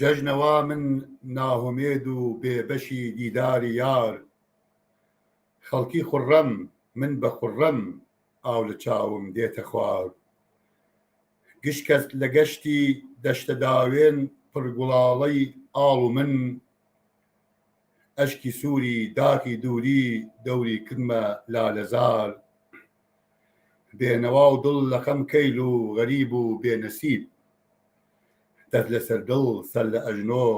جەژنە وا من ناهومێد و بێ بەشی دیداری یار خەڵکی خوڕڕەم من بە خوڕڕەم ئاو لە چاوم دێتە خوار. گشت کەس لە گەشتی دەشتە داوێن پڕ گوڵاڵەی ئاڵ و من ئەشکی سووری داخی دووری دەوری کردمە لالەزار بێ نەوا و دڵ لە خەم کەیل و غەریب و بێ نەسیب دەست لەسەر دڵ سەر لە ئەژنۆ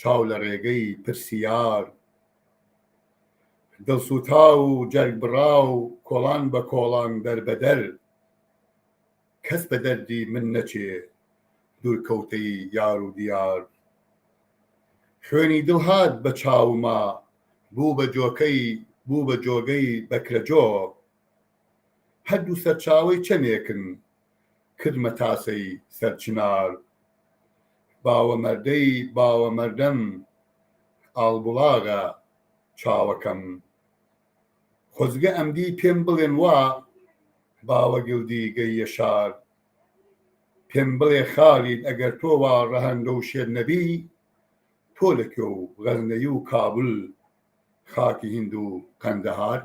چاو لە ڕێگەی پرسیار دڵ سووتاو و جەرگ بڕاو کۆڵان بە کۆڵان دەربەدەر کەس بە دەردی من نەچێ دوورکەوتەی یار و دیار خوێنی دڵ هات بە چاوما بوو بە جۆکەی بوو بە جۆگەی بەکرەجۆ هەردوو سەرچاوەی چەمێکن کردمە تاسەی سەر چنار باوە مەردەی باوە مەردەم ئاڵبوڵاغە چاوەکەم خۆزگە ئەمدی پێم بڵێن وا باوە گلدی گەییە شار پێم بڵێ خالید ئەگەر تۆ وا ڕەهەندە و شێر نەبی تۆ لە کوێ و غەزنەی و کابل خاکی هیند و قەندەهار؟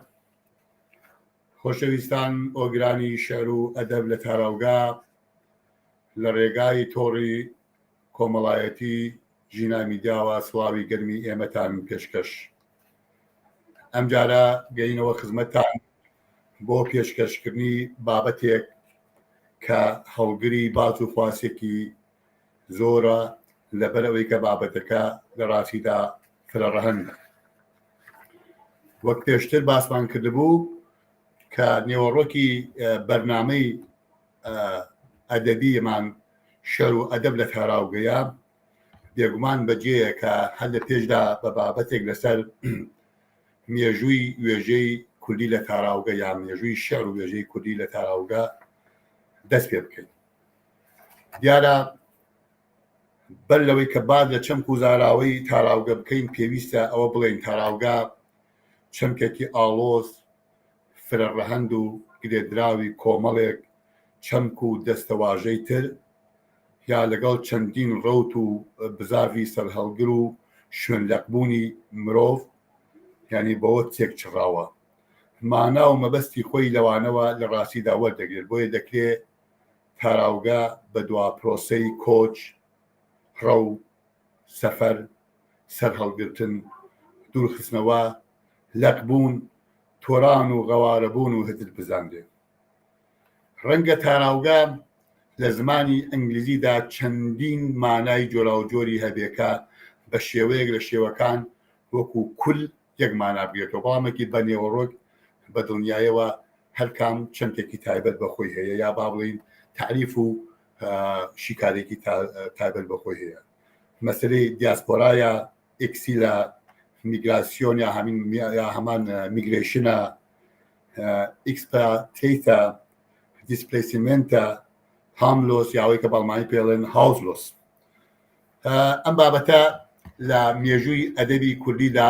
خۆشەویستان ئۆگرانی شعر و ئەدەب لە تاراوگە لە ڕێگای تۆڕی کۆمەڵایەتی ژینا میدیاوە سڵاوی گەرمی ئێمەتان پێشکەش. ئەمجارە گەینەوە خزمەتتان بۆ پێشکەشکردنی بابەتێک کە هەڵگری باس و خواسێکی زۆرە لەبەر ئەوەی کە بابەتەکە لە ڕاستیدا فرەڕەهەندە. وەک پێشتر باسمان کردبوو کە نێوەڕۆکی بەرنامەی ئەدەبیمان شەر و ئەدەب لە تاراوگەیە بێگومان بەجێیە کە هەر لە پێشدا بە بابەتێک لەسەر مێژووی وێژەی کوردی لە تاراوگە یا مێژووی شعر و وێژەی کوردی لە تاراوگە دەست پێ بکەین. دیارە بەر لەوەی کە باس لە چەمک و زاراوەی تاراوگە بکەین پێویستە ئەوە بڵێین تاراوگە چەمکێکی ئاڵۆز، فرە ڕەهەند و گرێدراوی کۆمەڵێک چەمک و دەستەواژەی تر یا لەگەڵ چەندین ڕەوت و بزاڤی سەرهەڵگر و شوێنلەقبوونی مرۆڤ یانی بەوە تێکچڕاوە مانا و مەبەستی خۆی لەوانەوە لە ڕاستیدا وەردەگرێت بۆیە دەکرێ تاراوگە بە دوا پرۆسەی کۆچ، ڕەو، سەفەر، سەرهەڵگرتن، دوورخستنەوە، لەقبوون، تۆران و غەوارەبوون و هتد بزانرێ. ڕەنگە تاراوگە لە زمانی ئینگلیزیدا چەندین مانای جۆراوجۆری هەبێ کە بە شێوەیەک لە شێوەکان وەکوو کول یەک مانا بگرێتەوە، بەڵامێکی بە نێوەڕۆک بە دڵنیایەوە هەر کام چەمکێکی تایبەت بە خۆی هەیە یا با بڵێین تەعریف و شیکارێکی تایبەت بە خۆی هەیە. مەسەلەی دیاسپۆرایە، ئێکسیلە، میگراسیۆن یا هەمین یا هەمان میگرەیشنە، ئیکسپاتریتە، دیسپلەیسمێنتە، هاملۆس یا ئەوەی کە بە ئەڵمانی پێڵێن هاوزلۆس. ئەم بابەتە لە مێژووی ئەدەبی کوردیدا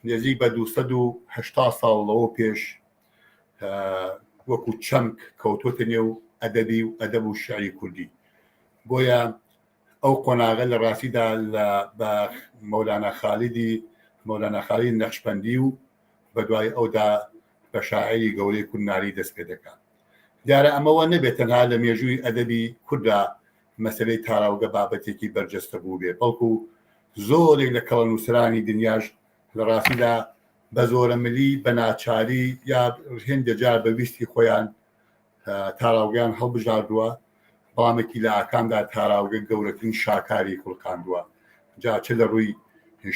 نزیک بە 280 ساڵ لەوە پێش وەکو چەمک کەوتۆتە نێو ئەدەبی و ئەدەب و شعری کوردی بۆیە ئەو قۆناغە لە ڕاستیدا لە بە مەولانا خالیدی مەولانا خالید نەخشبەندی و بە دوای ئەودا بە شاعیری گەورەی کورد نالی دەست پێ دەکات. دیارە ئەمەوە نەبێت تەنها لە مێژووی ئەدەبی کورددا مەسەلەی تاراوگە بابەتێکی بەرجەستە بووبێ، بەڵکو زۆرێک لە کەڵەنووسەرانی دنیاش لە ڕاستیدا بە زۆرەملی، بە ناچاری یا هێندێ جار بە ویستی خۆیان تاراوگەیان هەڵبژاردووە، بەڵامێکی لە ئاکامدا تاراوگە گەورەترین شاکاری خوڵقاندووە، جا چ لە ڕووی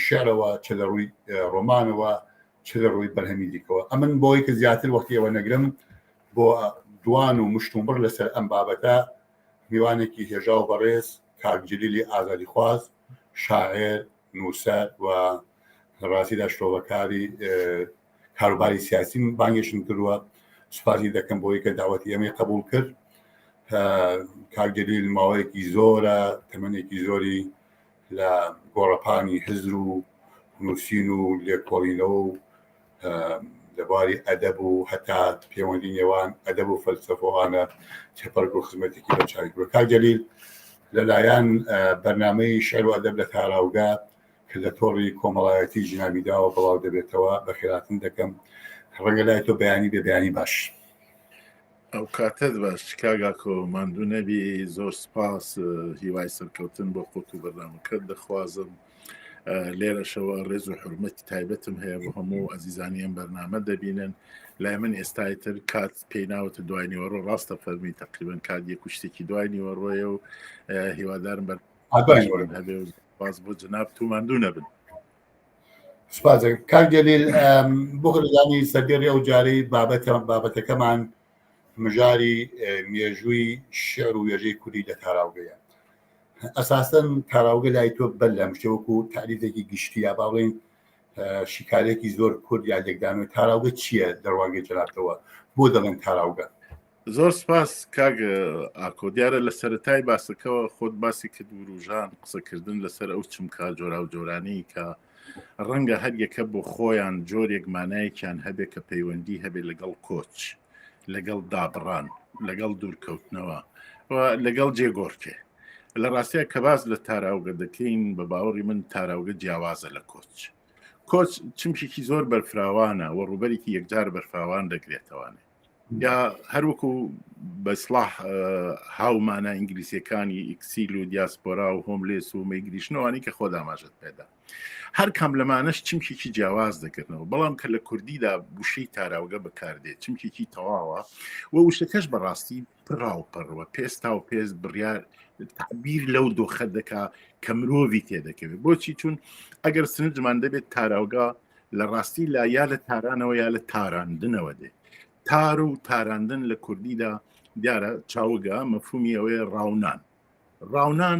شیعرەوە، چ لە ڕووی ڕۆمانەوە، چ لە ڕووی بەرهەمی دیکەوە. ئەمن بۆی کە زیاتر وەختی ئێوە نەگرم بۆ دوان و مشتومڕ لەسەر ئەم بابەتە میوانێکی هێژا و بەڕێز کاک جلیلی ئازادیخواز، شاعێر، نووسەر و لە ڕاستیدا شرۆڤەکاری کاروباری سیاسیم بانگێشتم کردووە. سوپاسی دەکەم بۆی کە داوەتی ئێمەی قبوڵ کرد. کاک جەلیل ماوەیەکی زۆرە تەمەنێکی زۆری لە گۆڕەپانی هزر و نووسین و لێکۆڵینەوە و لە بواری ئەدەب و هەتا پەیوەندی نێوان ئەدەب و فەلسەفەوانە تێپەڕ و خزمەتێکی بە چاوی کردووە. کاک جەلیل لەلایەن بەرنامەی شعر و ئەدەب لە تاراوگە کە لە تۆڕی کۆمەڵایەتی ژنامیداوە بڵاو دەبێتەوە بەخێراتن دەکەم. ڕەنگە لای تۆ بەیانی بێ، بەیانی باش. ئەو کاتەت باش کاک ئاکۆ ماندوو نەبی زۆر سپاس هیوای سەرکەوتن بۆ خۆت و بەرنامەکەت دەخوازم لێرەشەوە ڕێز و حرمەتی تایبەتم هەیە بۆ هەموو ئەزیزانی ئەم بەرنامە دەبینن لای من ئێستای تر کات پێی ناوەتە دوای نیوەڕۆ ڕاستە فەرمی تقریبا کات یەک و شتێکی دوای نیوەڕۆیە و هیوادارم بەر هەبێ و باز بۆ جناب تو ماندوو نەبن سپاس کاک جەلیل بۆ خۆدانی سەردێڕی ئەو جارەی بابەتە بابەتەکەمان مژاری مێژووی شعر و وێژەی کوردی لە تاراوگەیە ئەساسەن تاراوگە لای تۆ بەر لەم شتێ وەکو تاریفێکی گشتی یا با بڵێین شیکارێکی زۆر کورد یا لێکدانەوەی تاراوگە چییە لە ڕوانگەی جەنابتەوە بۆ دەڵێن تاراوگە؟ زۆر سپاس کاک ئاکۆ دیارە لە سەرەتای باسەکەوە خۆت باسی کرد وروژان قسەکردن لەسەر ئەو چمکە جۆراوجۆرانەی کە ڕەنگە هەر یەکە بۆ خۆیان جۆرێک مانایەکیان هەبێت کە پەیوەندی هەبێت لەگەڵ کۆچ لەگەڵ دابڕان لەگەڵ دوورکەوتنەوە و لەگەڵ جێگۆڕکێ لە ڕاستە کە باس لە تاراوگە دەکەین بە باوەڕی من تاراوگە جیاوازە لە کۆچ کۆچ چمکێکی زۆر بەرفراوانە و ڕووبەرێکی یەکجار بەرفراوان دەگرێتەوانێ یا هەروەکو بە سلاح هاومانە ئینگلیسیەکانی exile و دیاسپۆرا و homeless و migration ەوانی کە خۆ ئاماژەت پێدا هەر کام لەمانەش چمکێکی جیاواز دەکردنەوە بەڵام کە لە کوردیدا وشەی تاراوگە بەکاردێت چمکێکی تەواوە و وشەکەش بەڕاستی پڕاوپڕوە پێستا و پێست بڕیار تعبیر لەو دۆخە دەکا کە مرۆڤی تێدەکەوێت بۆچی چون ئەگەر سنجمان دەبێت تاراوگا لە ڕاستی لا یا لە تارانەوە یا لە تاراندنەوە دێ تار و تاراندن لە کوردیدا دیارە چاوگە مەفهومی ئەوەیە ڕاونان ڕاونان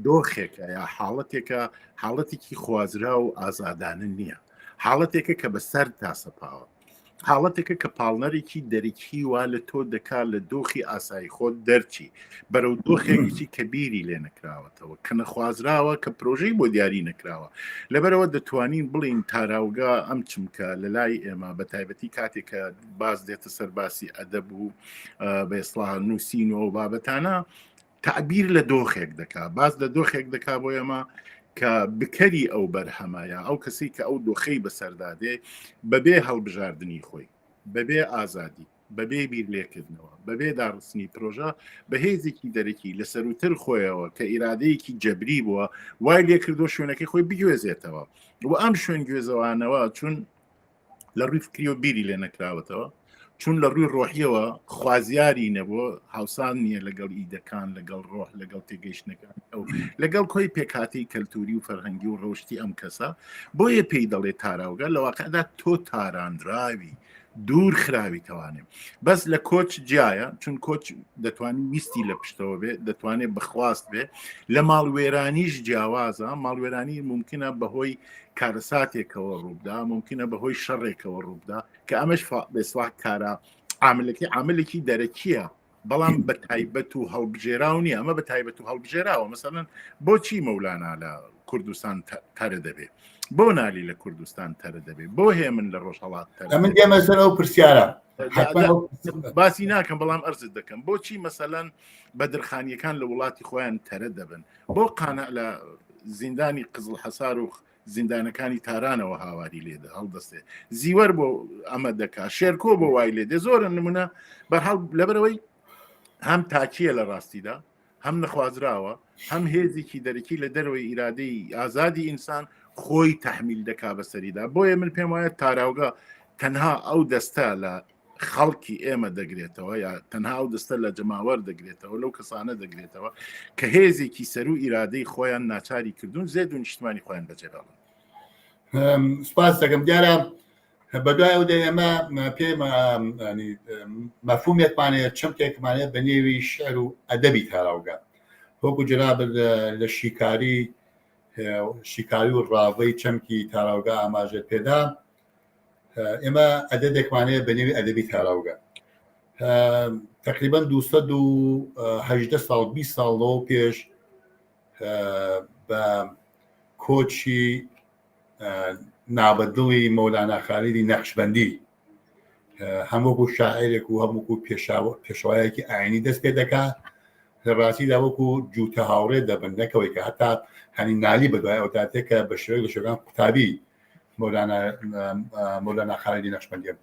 دۆخێکە یا حاڵەتێکە حاڵەتێکی خوازرا و ئازادانە نییە حاڵەتێکە کە بەسەر تاسەپاوە حاڵەتێکە کە پاڵنەرێکی دەرەکی وا لە تۆ دەکات لە دۆخی ئاسایی خۆت دەرچی بەرەو دۆخێکی کە بیری لێ نەکراوەتەوە کە نەخوازراوە کە پرۆژەی بۆ دیاری نەکراوە لەبەرەوە دەتوانین بڵین تاراوگە ئەم چمکە لە لای ئێمە بە تایبەتی کاتێک کە باز دێتە سەر باسی ئەدەب و بە ئێسڵا نووسین و ئەو بابەتانە تعبیر لە دۆخێک دەکا باز لە دۆخێک دەکا بۆ ئێمە کە بکەری ئەو بەرهەمە یا ئەو کەسی کە ئەو دۆخەی بەسەردا دێ بەبێ هەڵبژاردننی خۆی بەبێ ئازادی بەبێ بیر لێکردنەوە بەبێ داڕستنی پرۆژە بە هێزێکی دەرەکی لە سەروتر خۆیەوە کە ئیرادەیەکی جەبری بووە وای لێکردو شوێنەکەی خۆی بگوێزێتەوە و ئەم شوێن گوێزەوانەوە چون لە ڕووی فکریەوە بیری لێ نەکراوەتەوە چون لە ڕووی ڕۆحیەوە خوازیاری نەبوو هاوسان نییە لەگەڵ ئیدەکان لەگەڵ ڕۆح لەگەڵ تێگەیشتنەکان ئەو لەگەڵ کۆی پێکاتی کەلتوری و فەرهەنگی و ڕەوشتی ئەم کەسە بۆیە پێی دەڵێ تاراوگە لە واقعدا تۆ تاراندراوی دوور خراوی تەوانێ بەس لە کۆچ جیایە چون کۆچ دەتوانانی ویستی لە پشتەوە بێ دەتوانێت بخواست بێ لە ماڵوێرانیش جیاوازە ماڵوێرانی ممکنە بەهۆی کارەساتێکەوە ڕووبدا ممکنە بەهۆی شەڕێکەوە ڕووبدا کە ئەمەش بێسڵا کارە عاملەکەی عاملێکی دەرەکیە بەڵام بە تایبەت و هەڵبژێراو نییە ئەمە بە تایبەت و هەڵبژێراوە مەسەلەن بۆچی مەولانا لە کوردستان تەرە دەبێ بۆ نالی لە کوردستان تەرە دەبێ بۆ هێمن لە ڕۆژهەڵات من دێمە سەر ئەو پرسیارە باسی ناکەم بەڵام ئەرزت دەکەم بۆچی مەسەلەن بەدرخانیەکان لە وڵاتی خۆیان تەرە دەبن بۆ قانع لە زیندانی قزڵ حەسار و زیندانەکانی تارانەوە هاواری لێدە هەڵدەستێ زیوەر بۆ ئەمە دەکا شێرکۆ بۆ وای لێ دێ زۆرن نمونە بەرحاڵ لەبەرەوەی هەم تاکیە لە ڕاستیدا هەم نەخوازراوە هەم هێزێکی دەرەکی لە دەرەوەی ئیرادەی ئازادی ئینسان خۆی تحمیل دەکا بەسەریدا بۆیە من پێم وایە تاراوگە تەنها ئەو دەستە لە خەڵکی ئێمە دەگرێتەوە یا تەنها ئەو دەستە لە جەماوەر دەگرێتەوە لەو کەسانە دەگرێتەوە کە هێزێکی سەر و ئیرادەی خۆیان ناچاری کردوون زێد و نیشتمانی خۆیان بەجێبێڵن سپاس دەکەم دیارە بەدوای ئەو دە ئێمە پێ مەفهومێکمانەیە چەمکێکمانەیە بە نێوی شعر و ئەدەبی تاراوگە وەکو جنابت لە شیکاری شیکاری و ڕاڤەی چەمکی تاراوگە ئاماژە پێدا ئێمە ئەدەبێکمان هەیە بە نێوی ئەدەبی تاراوگە تقریبا 218 ساڵ 20 ساڵ لەوە پێش بە کۆچی نابەدڵی مەولانا خالیدی نەقشبەندی هەم وەکو شاعێرێک و هەم وەکو پێشەوایەکی ئاینی دەست پێ دەکا لە ڕاستیدا وەکو جووتە هاوڕێ دەبن نەکەوەی کە هەتا هەنی نالی بەدوای ئەو تاتێک کە بە شێوەیەک لە شێوەکان قوتابی. مۆلانا مۆلانا خالیدی نەقشبەندیە.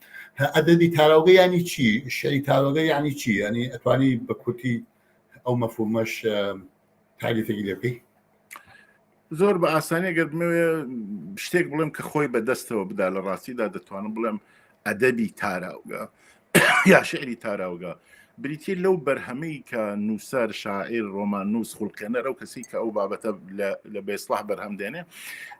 ئەدەبی تاراوگە یانی چی؟ شعری تاراوگە یانی چی؟ یانی ئەتوانی بە کورتی ئەو مەفهومەش تاریفێکی لێ بکەی؟ زۆر بە ئاسانی گەر بمەوێ شتێک بڵێم کە خۆی بە دەستەوە بدا لە ڕاستیدا دەتوانم بڵێم ئەدەبی تاراوگە یا شعری تاراوگە بریتە لەو بەرهەمەی کە نووسەر شاعیر ڕۆماننووس خوڵقێنەر ئەو کەسی کە ئەو بابەتە لە بێسلاح بەرهەم دێنێ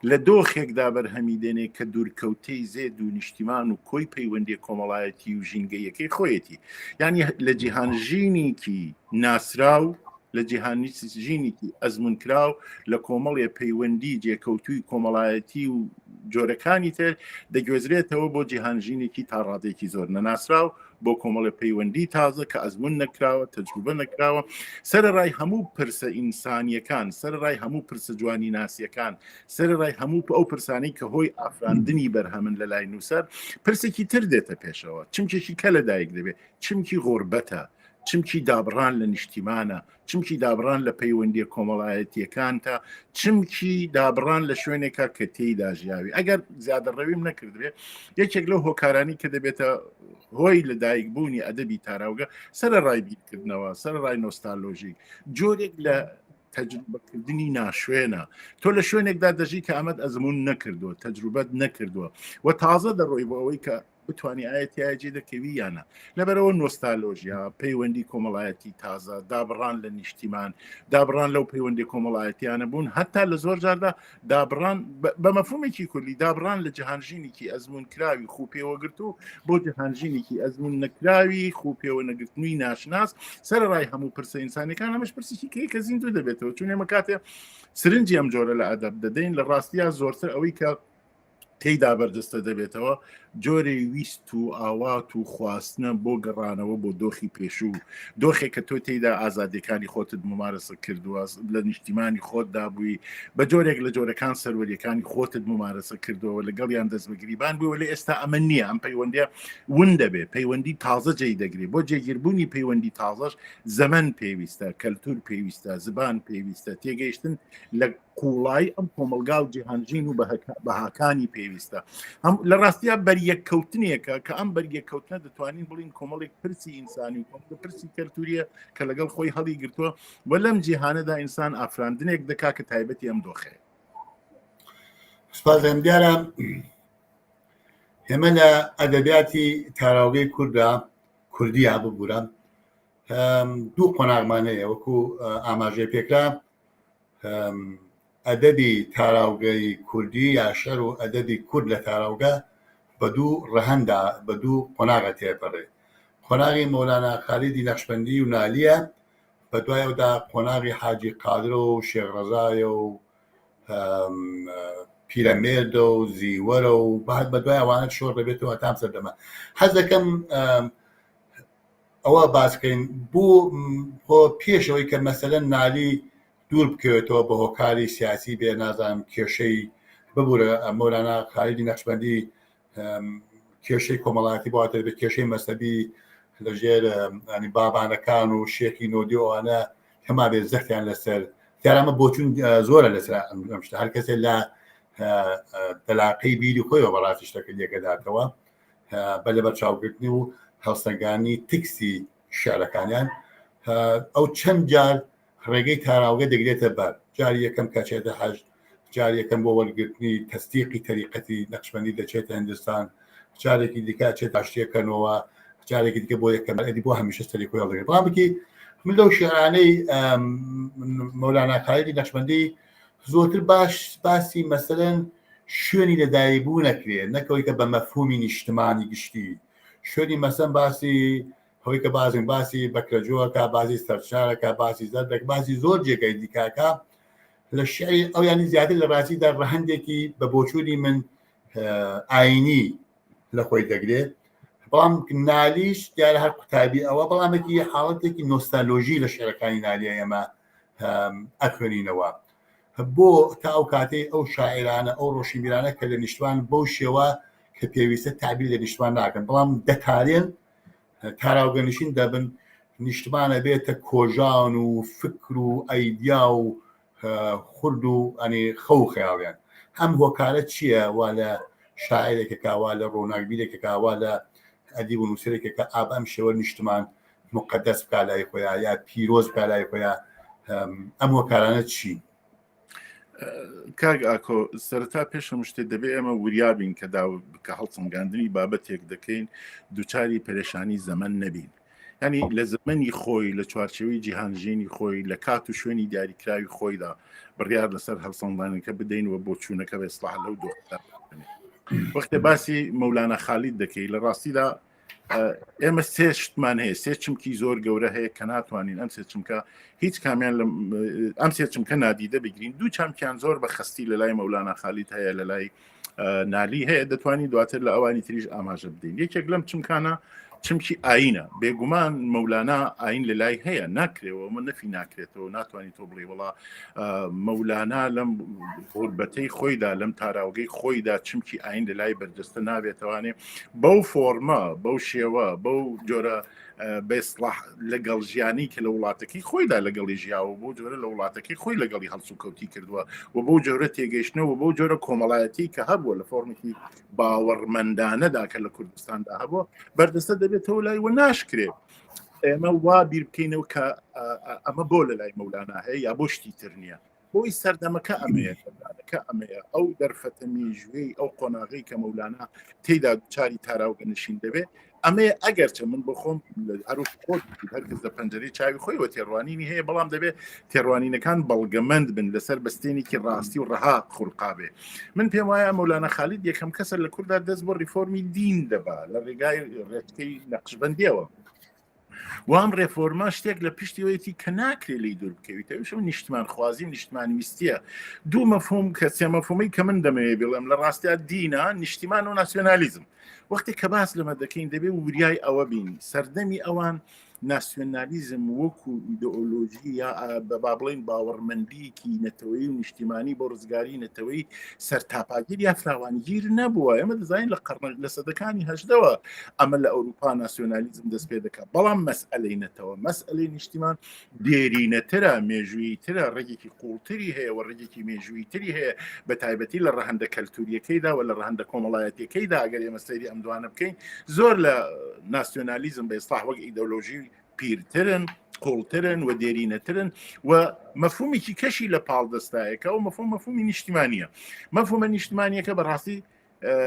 لە دۆخێکدا بەرهەمی دێنێ کە دوورکەوتەی زێد و نیشتیمان و کۆی پەیوەندی کۆمەڵایەتی و ژینگەیەکەی خۆیەتی یعنی لە جیهان ژینێکی ناسراو لە جیهانی ژینێکی ئەزمونکراو لە کۆمەڵێ پەیوەندی جێکەوتوی کۆمەڵایەتی و جۆرەکانی تر دەگوێزرێتەوە بۆ جیهانژینێکی تا ڕادێکی زۆر نەناسراو بۆ کۆمەڵێ پەیوەندی تازە کە ئەزمون نەکراوە تەجروبە نەکراوە سەرڕای هەموو پرسە ئینسانیەکان سەرڕای هەموو پرسە جوانی ناسیەکان سەرڕای هەموو ئەو پرسانەی کە هۆی ئافراندنی بەرهەمن لە لای نووسەر پرسێکی تر دێتە پێشەوە چمکێکی کە لەدایک دەبێت چمکی غۆربەتە چمکی دابڕان لە نیشتیمانە، چمکی دابڕان لە پەیوەندیە کۆمەڵایەتیەکانتە، چمکی دابڕان لە شوێنێکە کە تێیدا ژیاوی. ئەگەر زیادە ڕەویم نەکردبێ یەکێک لەو هۆکارانی کە دەبێتە هۆی لەدایک بوونی ئەدەبی تاراوگە سەرەڕای بیرکردنەوە، سەرەڕای نۆستالۆژیک، جۆرێک لە تەجروبەکردنی ناشوێنە. تۆ لە شوێنێکدا دەژی کە ئەمەت ئەزمون نەکردووە، تەجروبەت نەکردووە و تازە دەڕۆی بۆ ئەوەی کە بتانی ئایا تایە جێ دەکەوی یانە لەبەرەوە نۆستالۆژیا پەیوەندی کۆمەڵایەتی تازە دابڕان لە نیشتیمان دابڕان لەو پەیوەندی کۆمەڵایەتیانە بوون هەتا لە زۆر جاردا دابڕان بە مەفهومێکی کولی دابڕان لە جیهانژینێکی ئەزمون کراوی خو پێوەگرت و بۆ جیهانژینێکی ئەزمون نەکراوی خو پێوە نەگرتنی ناشناس سەرڕای هەموو پرسە ئینسانەکان ئەمەش پرسێکی کەی کە زیندوو دەبێتەوە چون ئێمە کاتێ سرنجی ئەم جۆرە لە ئەدەب دەدەین لە ڕاستیا زۆرتر ئەوەی کە تێیدا بەرجەستە دەبێتەوە، جۆرێ ویست و ئاوات و خواستنە بۆ گەڕانەوە بۆ دۆخی پێشوو، دۆخێک کە تۆ تێیدا ئازادیەکانی خۆتت ممارەسە کردووە، لە نیشتیمانی خۆتدا بووی، بە جۆرێک لە جۆرەکان سەروەریەکانی خۆتت ممارەسە کردووە، لەگەڵیان دەست بە گریبان بووی، وەلێ ئێستا ئەمە نییە، ئەم پەیوەندیە ون دەبێ، پەیوەندی تازە جێی دەگرێ، بۆ جێگیربوونی پەیوەندی تازەش زەمەن پێویستە، کەلتور پێویستە، زبان پێویستە، تێگەیشتن لە قوڵایی ئەم کۆمەڵگا و جیهانژین و بەهاکانی پێویستە هەم لە ڕاستیا بەریەککەوتنێکە کە ئەم بەریەککەوتنە دەتوانین بڵین کۆمەڵێک پرسی ئینسانی و کۆمەڵێک پرسی کەلتوریە کە لەگەڵ خۆی هەڵی گرتووە و لەم جیهانەدا ئینسان ئافراندنێک دەکا کە تایبەتی ئەم دۆخەیە. سپاس دەکەم. دیارە ئێمە لە ئەدەبیاتی تاراوگەی کووردا کوردیا ببوورە دوو قۆناغمان هەیە وەکو ئاماژەی پێکرا ئەدەبی تاراوگەی کوردی یا شعر و ئەدەبی کورد لە تاراوگە بە دوو ڕەهەندا بە دوو قۆناغە تێپەڕێ قۆناغی مەولانا خالیدی نەقشبەندی و نالیە بە دوای ئەودا قۆناغی حاجی قادرە و شێخ ڕەزایە و پیرەمێردە و زیوەرە و بەهات بە دوای ئەوانە شۆڕ دەبێتەوە هەتام سەردەمە حەز دەکەم ئەوە باس کەین بۆ خۆ پێشەوەی کە مەسەلەن نالی دوور بکەوێتەوە بە هۆکاری سیاسی بێ نازانم کێشەی ببوورە مەولانا خالیدی نەقشبەندی کێشەی کۆمەڵایەتی بۆ بە کێشەی مەسەبی لەژێر ینی بابانەکان و شێخی نۆدی ئەوانە هەما بێ زەختیان لەسەر دیارەمە بۆچون زۆرە لەسەر ئەم شتە هەر کەسێ لە دەلاقەی بیری خۆیەوە بەڕاستی شتەکە لێکەداتەوە بە لەبەرچاوگرتنی و هەڵسەنگانی تکسی شعرەکانیان ئەو چەند جار ڕێگەی تاراوگە دەگرێتە بەر جاری یەکەم کەچێتە حەج جاری یەکەم بۆ وەرگرتنی تەستیقی تەریقەتی نەقشبەندی دەچێتە هندستان جارێکی دیکە چێت ئاشتیەکەنەوە جارێکی دیکە بۆ یەکەم ئەدی بۆ هەمیشە سەری خۆی هەڵدەگرێت بەڵام بکی من لەو شعرانەی مەولانا خالیدی نەقشبەندی زۆرتر باش باسی مەسەلەن شوێنی لەدایکبوون ئەکرێ نەکەوەی کە بە مەفهومی نیشتمانی گشتی شوێنی مەسەن باسی هەوەی کە بازن باسی بەکرەجۆکە باسی سەرچارەکە باسی زەردەک باسی زۆر جێگای دیکاکە لە شعری ئەو ینی زیاتر لە ڕاستیدا ڕەهەندێکی بە بۆچوونی من ئاینی لە خۆی دەگرێت بەڵام نالیش دیارە هەر قوتابی ئەوە بەڵامێکی حاڵەتێکی نۆستالۆژی لە شعرەکانی نالیە ئێمە ئەخوێنینەوە بۆ تا ئەو کاتەی ئەو شاعیرانە ئەو ڕۆشنبیرانە کە لە نیشتمان بەو شێوە کە پێویستە تعبیر لە نیشتمان ناکەن بەڵام دەتارێن تاراوگەنشین دەبن نیشتمانە بێتە کۆژان و فکر و ئەیدیا و خورد و ئەنی خەو خەیاڵیان ئەم هۆکارە چییە وا لە شاعرێکەکە وا لە ڕۆناکبیرێکەکە وا لە ئەدیب و نووسەرێکەکە ئاب ئەم شێوە نیشتمان مقدس بکا لای خۆیان یا پیرۆز بکا لای خۆیان ئەم هۆکارانە چین؟ کاک ئاکۆ سەرەتا پێش هەموو شتێ دەبێ ئێمە وریابین کە دا کە هەڵسەنگاندنی بابەتێک دەکەین دووچاری پەرێشانی زەمەن نەبین ینی لە زمانی خۆی لە چوارچەوەی جیهانژینی خۆی لە کات و شوێنی دیاریکراوی خۆیدا بڕیار لەسەر هەڵسەنگاندنەکە بدەین و بۆچوونەکە بە ئیسلاح لەو دۆخدا وەختێ باسی مەولانا خالید دەکەی لە ڕاستیدا ئێمە سێ شتمان هەیە سێ چمکی زۆر گەورە هەیە کە ناتوانین ئەم سێ چمکە هیچ کامیان ئەم سێ چمکە نادیدە بگرین دوو چامکیان زۆر بە خستی لە لای مەولانا خالید هەیە لە لای نالی هەیە دەتوانین دواتر لە ئەوانی تریش ئاماژە بدەین یەکێک لەم چمکانە چمکی ئاینە بێگومان مەولانا ئاین لە لای هەیە ناکرێەوە من نەفی ناکرێتەوە ناتوانانی تۆ بڵێ وڵا مەولانا لەم غوربەتەی خۆیدا لەم تاراوگەی خۆیدا چمکی ئاین لە لای بەرجەستە نابێتوانێ بەو فۆرمە بەو شێوە بەو جۆرە بەسڵح لەگەڵ ژیانی کە لە وڵاتەکەی خۆیدا لەگەڵی ژیاوە بۆ جۆرە لە وڵاتەکەی خۆی لەگەڵی هەڵسوکەوتی کردووە و بەو جۆرە تێگەیشتنەوە بەو جۆرە کۆمەڵایەتی کە هەبووە لە فۆرمێکی باوەڕمەندانەدا کە لە کوردستاندا هەبووە بەردەستە دەبێتەوە لای و ناشکرێت ئێمە وا بیر بکەینەوە کە ئەمە بۆ لە لای مەولانا هەیە یا بۆ شتی تر نییە بۆی سەردەمەکە ئەمەیە کە ئەمەیە ئەو دەرفەتە مێژووی ئەو قۆناغی کە مەولانا تێدا دوچاری تاراوگە نشین دەبێت ئەمەیە ئەگەرچە من بۆ خۆم هەرو خۆت هەرکەس لە پەنجەرەی چاوی خۆیەوە تێڕوانینی هەیە بەڵام دەبێت تێڕوانینەکان بەڵگەمەند بن لەسەر بەستێنێکی ڕاستی و ڕەها خولقابێ من پێم وایە مەولانا خالید یەکەم کەسە لە کووردا دەست بۆ ڕیفۆرمی دین دەبا لە ڕێگای ڕێچکەی نەقشبندیەوە وام ڕێفۆرما شتێک لە پشتیەوەیەتی کە ناکرێت لی دوور بکەویتە ئەوش نیشتمان خوازی نیشتمان ویستیە دوو مەفهوم کە سێ مەفهومی کە من دەمەوێت بڵێم لە ڕاستیا دینە نیشتیمان و ناسیۆنالیزم وەختی کە باس لەمە دەکەین دەبێ وریای ئەوە بین سەردەمی ئەوان ناسیۆنالیزم وەکو ئیدۆلۆژی یا بە با بڵین باوەڕمەندیکی نەتەوەی و نیشتیمانی بۆ ڕزگاری نەتەوەی سەرتاپاگیر یا فراوانگیر نەبووە ئێمە دەزانین لە قەرن لە سەدەکانی هەژدەوە ئەمە لە ئەوروپا ناسیۆنالیزم دەست پێ دەکات بەڵام مەسئلەی نەتەوە مەسئلەی نیشتیمان دێرینەترە، مێژووییترە، ڕەگێکی قووڵتری هەیە و ڕەگێکی مێژووییتری هەیە، بە تایبەتی لە ڕەهەندە کەلتوورییەکەیدا و لە ڕەهەندە کۆمەڵایەتییەکەیدا ئەگەر ئێمە سەیری ئەم دوانە بکەین زۆر لە ناسیۆنالیزم بە ئیسڵاح وەک ئیدۆلۆژی پیرترن، قوڵترن و دێرینەترن و مەفهومێکی کەشی لە پاڵ دەستایەکە و مەفهوم مەفهومی نیشتیمانیە. مەفهومە نیشتمانیەکە بەڕاستی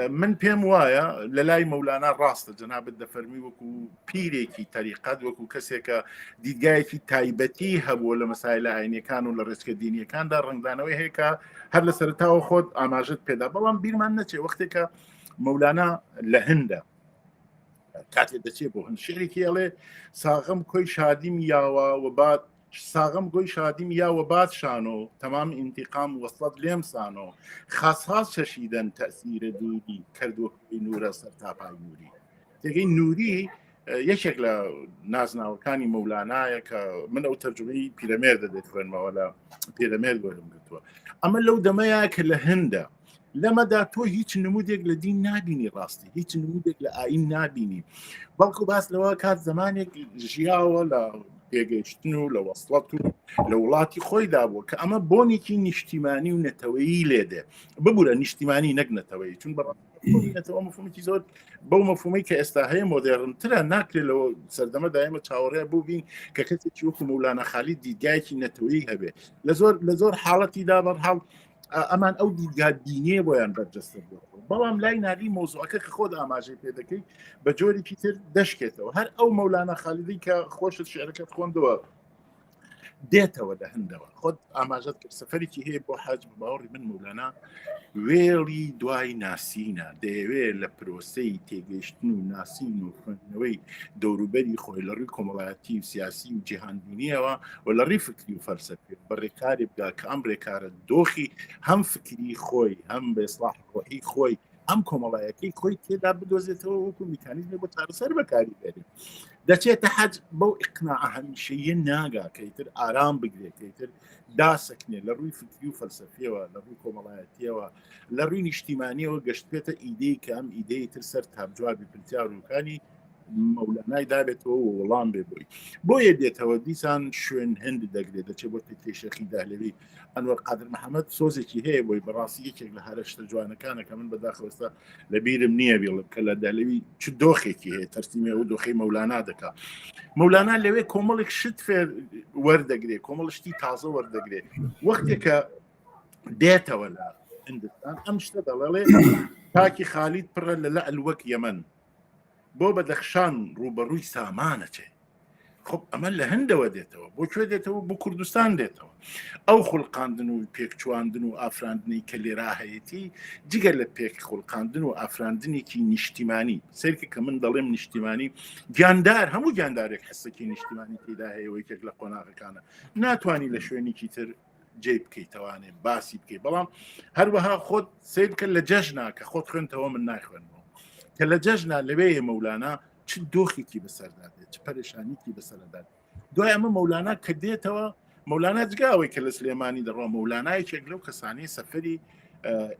من پێم وایە لە لای مەولانا ڕاستە جەنابەت دەفەرمی وەکو پیرێکی تەریقەت وەکو کەسێکە دیدگایەکی تایبەتی هەبووە لە مەسایلە ئاینەکان و لە ڕێچکە دینیەکاندا ڕنگدانەوەی هەیە کە هەر لە سەرتاوە خۆت ئاماژت پێدا بەڵام بیرمان نەچێ وەختێکە مەولانا لە هندە کاتێ دەچێت بۆ هەند شعرێکی ئەڵێ ساغم کۆی شادیم یاوە و بات ساغم گۆی شادیم یا وە باد شانۆ تەمام ئینتیقام وەسڵەت لێم سانۆ خاس خاس چەشیدەن تەسیرە دووری کردووە نورە سەر تاپای نوری تێگەی نوری یەکێک لە نازناوەکانی مەولانایە کە من ئەو تەرجمەی پیرەمێر دەدێت خوێنمەوە لە پیرەمێر وەرم گرتووە ئەمە لەو دەمەیە کە لە هندە لەمەدا تۆ هیچ نمودێک لە دین نابینی ڕاستی هیچ نمودێک لە ئاین نابینی بەڵکو باس لەوە کات زمانێک ژیاوە لە پێگەیشتن و لە وەسڵەت و لە وڵاتی خۆیدا بووە کە ئەمە بۆنێکی نیشتیمانی و نەتەوەیی لێدێ ببوورە نیشتیمانی نەک نەتەوەی چون بەڕەوە مفهومێکی زۆر بەو مفهومەی کە ئێستا هەیە مۆدێرنترە ناکرێت لەوە سەردەمە دایمە چاوەڕێ بوو بین کە کەسێکی وەکو مەولانا خالید دیدگایەکی نەتەوەیی هەبێ لە زۆر لە زۆر حاڵەتیدا بەرحاڵ ئەمان ئەو دیدگا دینیە بۆیان بەرجەستە بووە بەڵام لای نالی مۆزوعەکە کە خۆت ئاماژەی پێ دەکەی بە جۆرێکی تر دەشکێتەوە هەر ئەو مەولانا خالیدی کە خۆشت شعرەکەت خوێندەوە دێتەوە لە هەندەوە خۆت ئاماژەت کرد سەفەرێکی هەیە بۆ حەج بە باوەڕی من مەولانا وێڵی دوای ناسینە دەیەوێت لە پرۆسەی تێگەیشتن و ناسین و خوێندنەوەی دەوروبەری خۆی لە ڕووی کۆمەڵایەتی و سیاسی و جیهانبینیەوە و لە ڕووی فکری و فەلسەفی بە ڕێکاری بگا کە ئەم ڕێکارە دۆخی هەم فکری خۆی هەم بە ئیسڵاح ڕۆحی خۆی ئەم کۆمەڵایەتی خۆی تێدا بدۆزێتەوە وەکو میکانیزمی بۆ چارەسەر بەکاری بێنێ دەچێتە حەج بەو ئیقناعە هەمیشەیە ناگا کە ئیتر ئارام بگرێت کە ئیتر داسەکنێ لە ڕووی فکری و فەلسەفیەوە لە ڕووی کۆمەڵایەتیەوە لە ڕووی نیشتیمانیەوە گەشتبێتە ئیدەی کە ئەم ئیدەی تر سەر تابجوابی پرسیار و کانی. مەولانای دابێتەوە و وەڵام بێ بۆی بۆیە دێتەوە دیسان شوێن هەند دەگرێت دەچێت بۆ تەکیەی شێخی دەهلەوی ئەنوەر قادر محەممەد سۆزێکی هەیە بۆی بەڕاستی یەکێک لە هەرە شتە جوانەکانە کە من بەداخەوەستا لە بیرم نییە بیڵم کە لە دەهلەوی چ دۆخێکی هەیە تەرسیمێ و دۆخی مەولانا دەکا مەولانا لەوێ کۆمەڵێک شت فێر وەردەگرێ کۆمەڵ شتی تازە وەردەگرێ وەختێکە دێتەوە لە هندستان ئەم شتە دەڵێ تاکی خالید پڕە لە لەعل وەک یەمەن بۆ بەدەخشان ڕووبەڕووی سامانەچێ خب ئەمە لە هەندەوە دێتەوە بۆ کوێ دێتەوە بۆ کوردستان دێتەوە ئەو خولقاندن و پێکچواندن و ئافراندنی کە لێرا هەیەی جگە لە پێک خولقاندن و ئافراندنێکی نیشتیمانی سەیرکە کە من دەڵێم نیشتیمانی گیاندار هەموو گیاندارێک حسێکی نیشتیمانی تێدا هەیە یەکێک لە قۆناغەکانە ناتوانانی لە شوێنێکی تر جێ بکەیتەوانێ باسی بکەیت بەڵام هەروەها خۆت سیر بکە لە جەژنا کە خۆت خوێنتەوە من ناخوێنەوە کە لە جەژنا لەوێ مەولانا چ دۆخێکی بەسەردا دێت چ پەرێشانیکی بەسەردا دوای ئەمە مەولانا کە دێتەوە مەولانا جگاوەی کە لە سلێمانی دەڕۆ مەولانا یەکێک لەو کەسانی سەفەری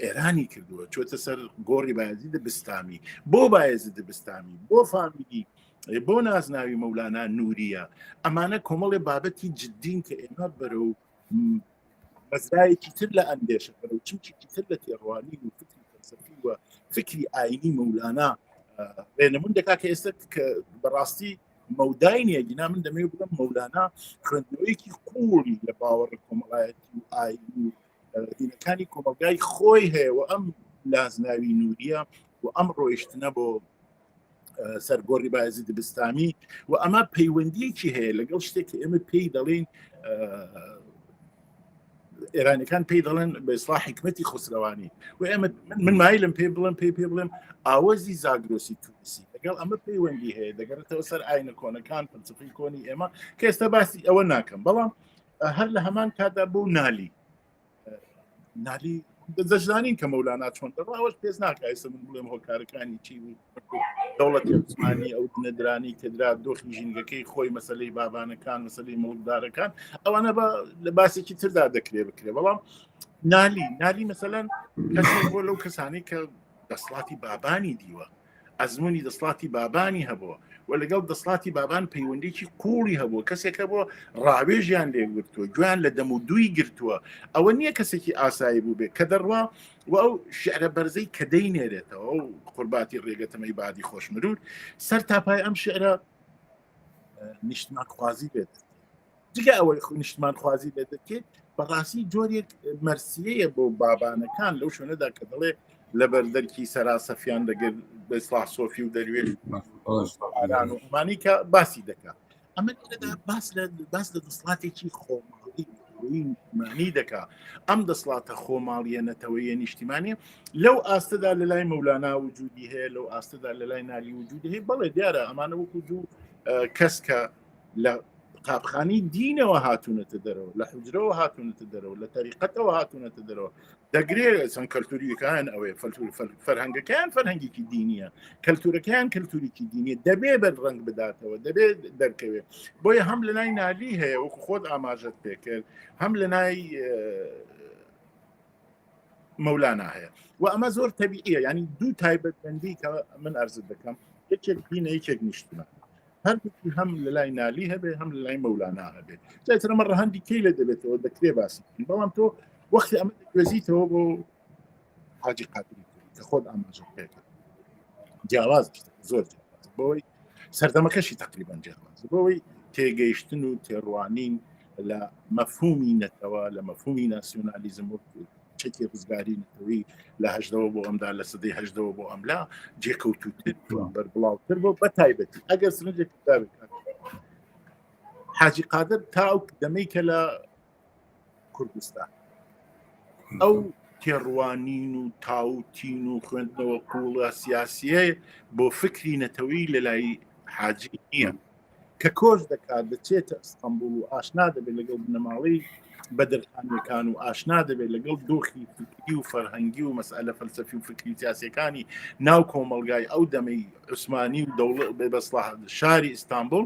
ئێرانی کردووە چۆتە سەر گۆڕی بایەزیدە بستامی بۆ بایەزیدە بستامی بۆ فامیلی بۆ نازناوی مەولانا نووریە ئەمانە کۆمەڵی بابەتی جددین کە ئێمە بەرەو مەزرایەکی تر لە ئەندێشە بەرەو چمکێکی تر لە تێڕوانین و فکری فەلسەفی و فکری ئاینی مەولانا ڕێنمون دەکات کە ئێستا کە بەڕاستی مەودای نییە گینا من دەمەوێت بڵێم مەولانا خوێندنەوەیەکی قوڵی لە باوەڕ کۆمەڵایەتی و ئاینی و دینەکانی کۆمەڵگای خۆی هەیە و ئەم لازناوی نووریە و ئەم ڕۆیشتنە بۆ سەر گۆڕی بایزید بستامی و ئەمە پەیوەندیەکی هەیە لەگەڵ شتێک کە ئێمە پێی دەڵێین ئێرانەکان پێی دەڵێن بە ئیسلا حکمەتی خسرەوانی و ئێمە من مایلم پێ بڵێم پێی پێ بڵێم ئاوەزی زاگرۆسی تونسی لەگەڵ ئەمە پەیوەندی هەیە دەگەڕێتەوە سەر ئاینە کۆنەکان فەلسفەی کۆنی ئێمە کە ئێستا باسی ئەوە ناکەم بەڵام هەر لە هەمان کاتدا بۆ نالی نالی دەزانین کە مەولانا چۆن دەڕاوەش پێز ناکە ئێستا من بڵێم هۆکارەکانی چی بوو دەوڵەتی عوسمانی ئەو نەدرانی کە درا دۆخی ژینگەکەی خۆی مەسلەی بابانەکان مەسلەی مڵکدارەکان ئەوانە بە لە باسێکی تردا دەکرێ بکرێ بەڵام نالی نالی مەسەلەن کەسێک بۆ لەو کەسانی کە دەسڵاتی بابانی دیوە ئەزمموی دەسڵاتی بابانی هەبووە و لەگەڵ دەسڵاتی بابان پەیوەندێکی قوڵی هەبووە کەسێک هەبووە ڕاوێژیان لێگرتووە گویان لە دەم و دووی گرتووە ئەوە نییە کەسێکی ئاسایی بوو بێت کە دەڕوا و ئەو شعرە بەرزەی کە دەینێرێتەوە و قورباتی ڕێگەتەمەی بادی خۆشمرور سەر تاپای ئەم شعرە نیشتمانخوازی بێت جگە ئەوەی نیشتمانخوازی لێ دەکرێت بەڕاستی جۆرێک مەرسیەیە بۆ بابانەکان لەو شوێنەدا کە دەڵێ لەبەر دەرکی سەرا سەفیان دەگر بە ئیسلاح سۆفی و دەروێش و ئەمانی کە باسی دەکات ئەمە لێرەدا باس لە باس لە دەسڵاتێکی خۆماڵی نیشتمانی دەکا ئەم دەسڵاتە خۆماڵیە نەتەوەیە نیشتیمانی لەو ئاستەدا لە لای مەولانا وجودی هەیە لەو ئاستەدا لە لای نالی وجودی هەیە بەڵێ دیارە ئەمانە وەکو دوو کەس کە لە قوتابخانی دینەوە هاتوونەتە دەرەوە لە حجرەوە هاتوونەتە دەرەوە لە تەریقەتەوە هاتوونەتە دەرەوە دەگرێ چەند کەلتوریەکان ئەوەیە فەلتور فەرهەنگەکان فەرهەنگێکی دینیە کەلتورەکان کەلتوریکی دینیە دەبێ بەر ڕنگ بداتەوە دەبێت دەرکەوێت بۆیە هەم لە لای نالی هەیە وەکو خۆت ئاماژەت پێکرد هەم لە لای مەولانا هەیە و ئەمە زۆر تەبیعیە ینی دوو تایبەتمەندی کە من ئەرزت دەکەم یەکێک دینە یەکێک نیشتمان هەردووکی هەم لە لای نالی هەبێ هەم لە لای مەولانا هەبێ جاتر ئەمە ڕەهەندی کەی لە دەبێتەوە دەکرێ باسی بەڵام تۆ وەختی ئەمە دەگوێزیتەوە بۆ حاجی قادری کە خۆت ئاماژە پێکرد جیاواز زۆر جیاواز بۆی سەردەمەکەشی تقریبان جیاواز بۆی تێگەیشتن و تێڕوانین لە مەفهومی نەتەوە لە مەفهومی ناسیۆنالیزم وەک چەکی ڕزگاری نەتەوەی لە هەژدەوە بۆ ئەمدا لە سەدەی هەژدەوە بۆ ئەملا جێکەوتوتر بەربڵاوتر بۆ بە تایبەتی ئەگەر سنجێک حاجی قادر تا ئەو دەمەی کە لە کوردستان ئەو تێڕوانین و تاوتین و خوێندنەوە قوڵە سیاسیە بۆ فکری نەتەوەی لە لای حاجی نییە کە کۆچ دەکات دەچێتە ئەستەمبوڵ و ئاشنا دەبێت لەگەڵ بنەماڵەی بەدرخانیەکان و ئاشنا دەبێت لەگەڵ دۆخی فکری و فەرهەنگی و مەسئلە فەلسەفی و فکری سیاسەکانی ناو کۆمەلگای ئەو دەمەی عوسمانی و دەوڵەت بەسڵح شاری ئیستانبوڵ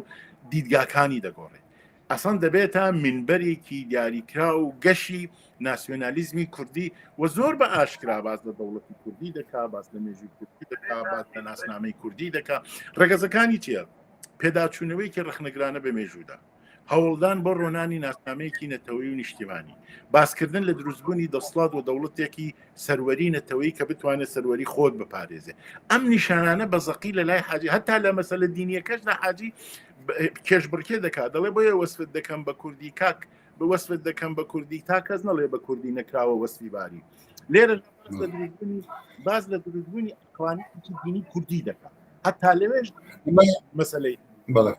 دیدگاکانی دەگۆڕێت. ئەسڵەن دەبێتە مینبەرێکی دیاریکراو و گەشی ناسیۆنالیزمی کوردی و زۆر بە ئاشکرا باس لە دەوڵەتی کوردی دەکا، باس لە مێژووی کوردی دەکا، باس لە ناسنامەی کوردی دەکا. ڕەگەزەکانی چییە؟ پێداچوونەوەیەکی ڕەخنەگرانە بە مێژوودا، هەوڵدان بۆ ڕۆنانی ناسنامەیەکی نەتەوەیی و نیشتیمانی، باسکردن لە دروستبوونی دەسڵات و دەوڵەتێکی سەروەری نەتەوەیی کە بتوانێت سەروەری خۆت بپارێزێ. ئەم نیشانانە بە زەقی لە لای حاجی، هەتا لە مەسەلە دینیەکەشدا حاجی کێشبڕکێ دەکات، دەڵێ بۆیە وەسفت دەکەم بە کوردی کاک، وەسفت دەکەم بە کوردی تا کەس نەڵێ بە کوردی نەکراوە وەسفی باری. لێرە باس لە دروستبوونی ئەقڵانیەتی دینی کوردی دەکات، هەتا لەوێش مەسەلەی بەڵێ.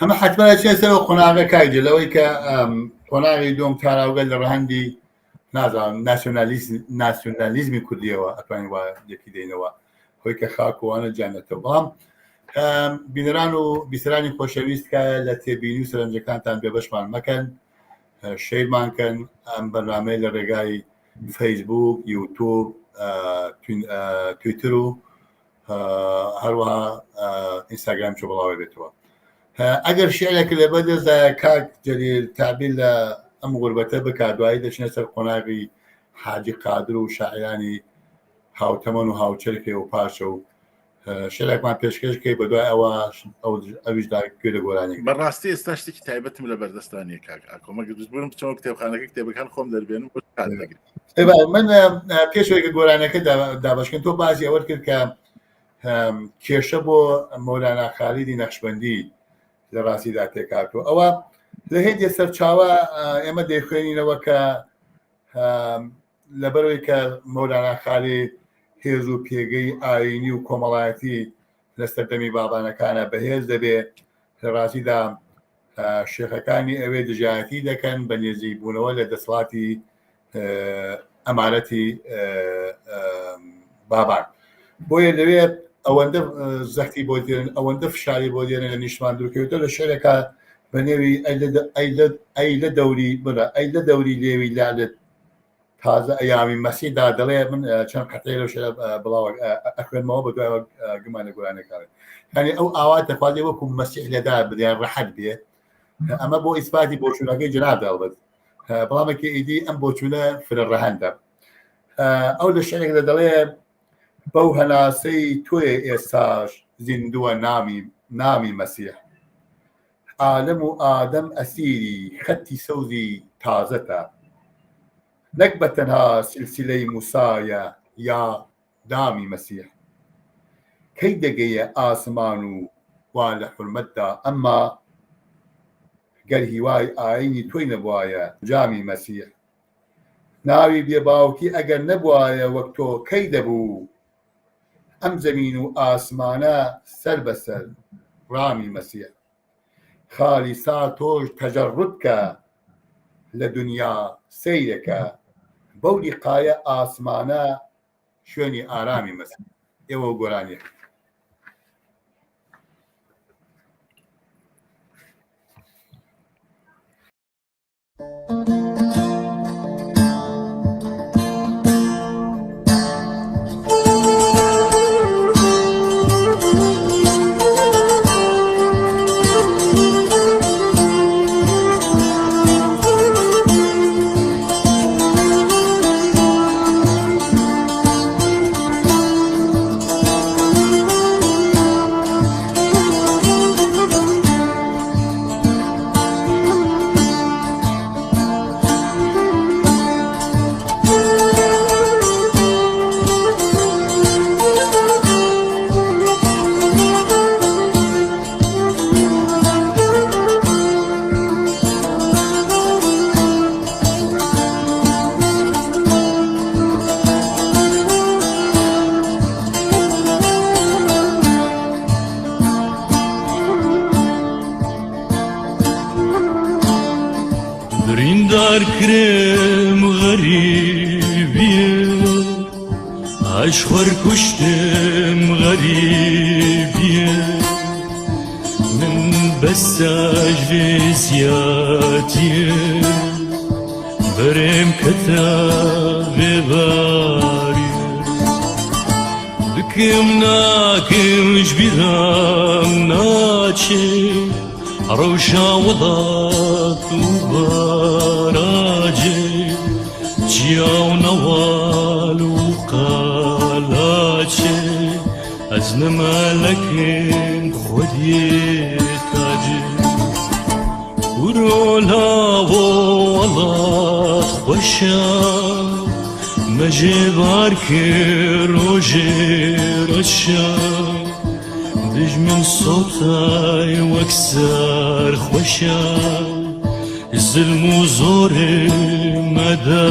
هەمە حتمما چێ سەر قۆناغە کاک لەوەی کە قۆناغی دوم تاراوگە لە ڕەهەندی نازانم ناسیۆنالیزمی کوردیەوە ئەتوانین وا یەکی دەینەوە خۆی کە خاکوانە جانەتەوە. بەڵام بینەران و بیسەرانی خۆشەویست کە لە تێبینی و سەرنجەکانتان بێبەشمان مەکەن، شەیرمان کەن. ئەم بەرنامەیە لە ڕێگای فەیسبوک، یوتوب، تویتر و هەروەها ئینستاگرام چۆ بڵاوە بێتەوە. ئەگەر شعرێک لە بەردەستدایە کاک جەلیل تعبیر لە ئەم غوربەتە بکات، دوایی دەچنە سەر قۆناغی حاجی قادر و شاعرانی هاوتەمەن و هاوچەرخێ و پاشە و شعرێکمان پێشکەش کەی، بە دوای ئەوە ئەویشدا گوێ لە گۆرانی. بەڕاستی ئێستا شتێکی تایبەتم لە بەردەستان نییە کاک ئاکۆ، مەگەر مەجبوورم بچمەوە کتێبخانەکە کتێبەکان خۆم دەربێنم بۆ کات دەگرم. من پێشەوەی کە گۆرانەکە دابەشکن تۆ باسی ئەوەت کرد کە کێشە بۆ مەولانا خالیدی نەخشبەندی لە ڕاستیدا تێکاتوە. ئەوە لە هێندێ سەرچاوە ئێمە دەیخوێنینەوە کە لەبەرەوەی کە مەولانا خالید هێز و پێگەی ئاینی و کۆمەڵایەتی لە سەردەمی بابانەکانە بەهێز دەبێ، لە ڕاستیدا شێخەکانی ئەوێ دژایەتی دەکەن بە نێزیکبوونەوە لە دەسەڵاتی ئەمارەتی بابان. بۆیە لەوێ ئەوەندە زەختی بۆ دێنن، ئەوەندە فشاری بۆ دێنن لە نیشتمان دوورکەوێتەوە. لە شعرێکا بە نێوی ئەی لە دەوری بڵێ ئەی لە دەوری لێوی لالت تازە ئەیامی مەسیحدا دەڵێ، من چەند قەتەی لەو شعرە بڵاو ئەخوێنمەوە بە دوای گومان لە گۆرانیەکان. یعنی ئەو ئاوا دەخوازێ وەکو مەسیح لەدار بدەیان ڕەحەت بێ. ئەمە بۆ ئیسپاتی بۆچوونەکەی جەناب دەڵبەت، بەڵامێکی ئیدی ئەم بۆچوونە فرە ڕەهەندە. ئەو لە شعرێکدا دەڵێ بەو هەناسەی تۆیە ئێستاش زیندووە نامی مەسیح، عالەم و ئادەم ئەسیری خەتی سەوزی تازەتە، نەک بە تەنها سلسلەی موسایە یا دامی مەسیح. کەی دەگەیە ئاسمان و وا لە حورمەتدا، ئەمما گەر هیوای ئایینی تۆی نەبوایە جامی مەسیح. ناوی بێ باوکی ئەگەر نەبوایە وەک تۆ کەی دەبوو ئەم زەمین و ئاسمانە سەر بە سەر ڕامی مەسیح. خالیسا تۆش تەجەڕود کە لە دونیا سەیرەکە بەو لیقایە ئاسمانە شوێنی ئارامی مەسیح. ئێوە و گۆرانیەک. بریندار کرێم غەریبیە ئەش خۆر کوشتم غەریبیە من بەساژ لێ زیاتیە بەرێم کەتا بێباریە بکم ناکم ژبیرام ناچێ. ڕەوشا وڵات و باراجێ چیا و نەوال و قەلاچێ ئەز نمەلەکم خودیێ تاجێ کورۆ لاوۆ وڵات خۆشە مەژێ بار کرد ڕۆژێ ڕەشە دژمن سۆتای وەک سەر خۆشە زلم و زۆرێ مەدە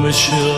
مەشە.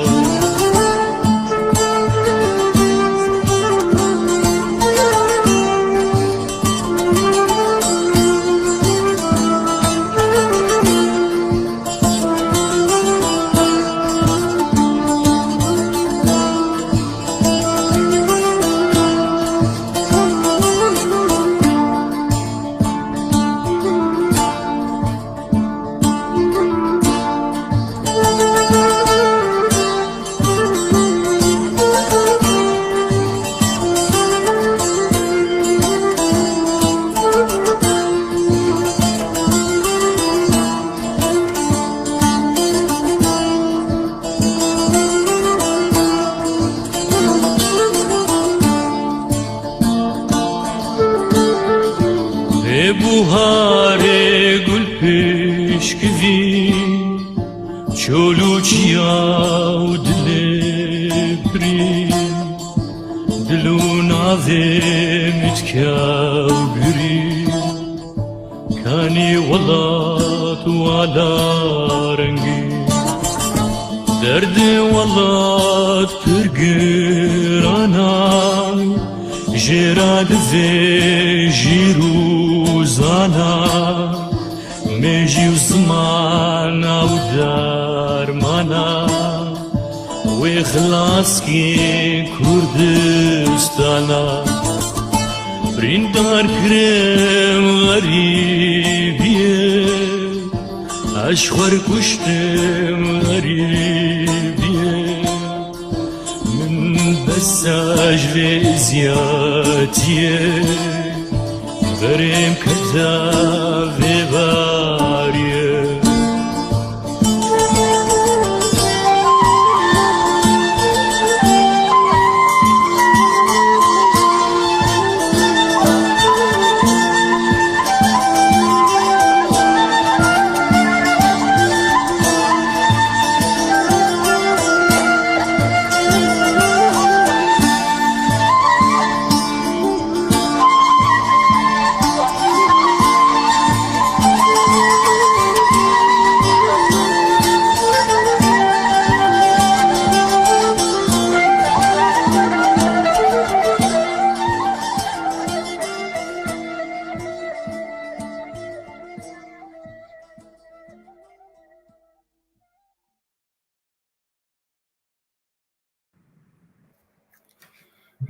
بوهارێ گول پشکڤی چۆل و چیا و دلێ برین دل و ناڤێ متکە و گری کانی وڵات و علا ڕەنگی دەردێ وڵات پر گرانە ژێرا دڤێ ژیر و زانا مێژی و زمان و دەرمانە وێ خلاسکی کوردستانە بریندار کرێم غەریبیێ ئەش خوەر کوشتم غەریبیێ من بەساژ لێ زیاتیێ بەرێم کەدا ڤێباریێ.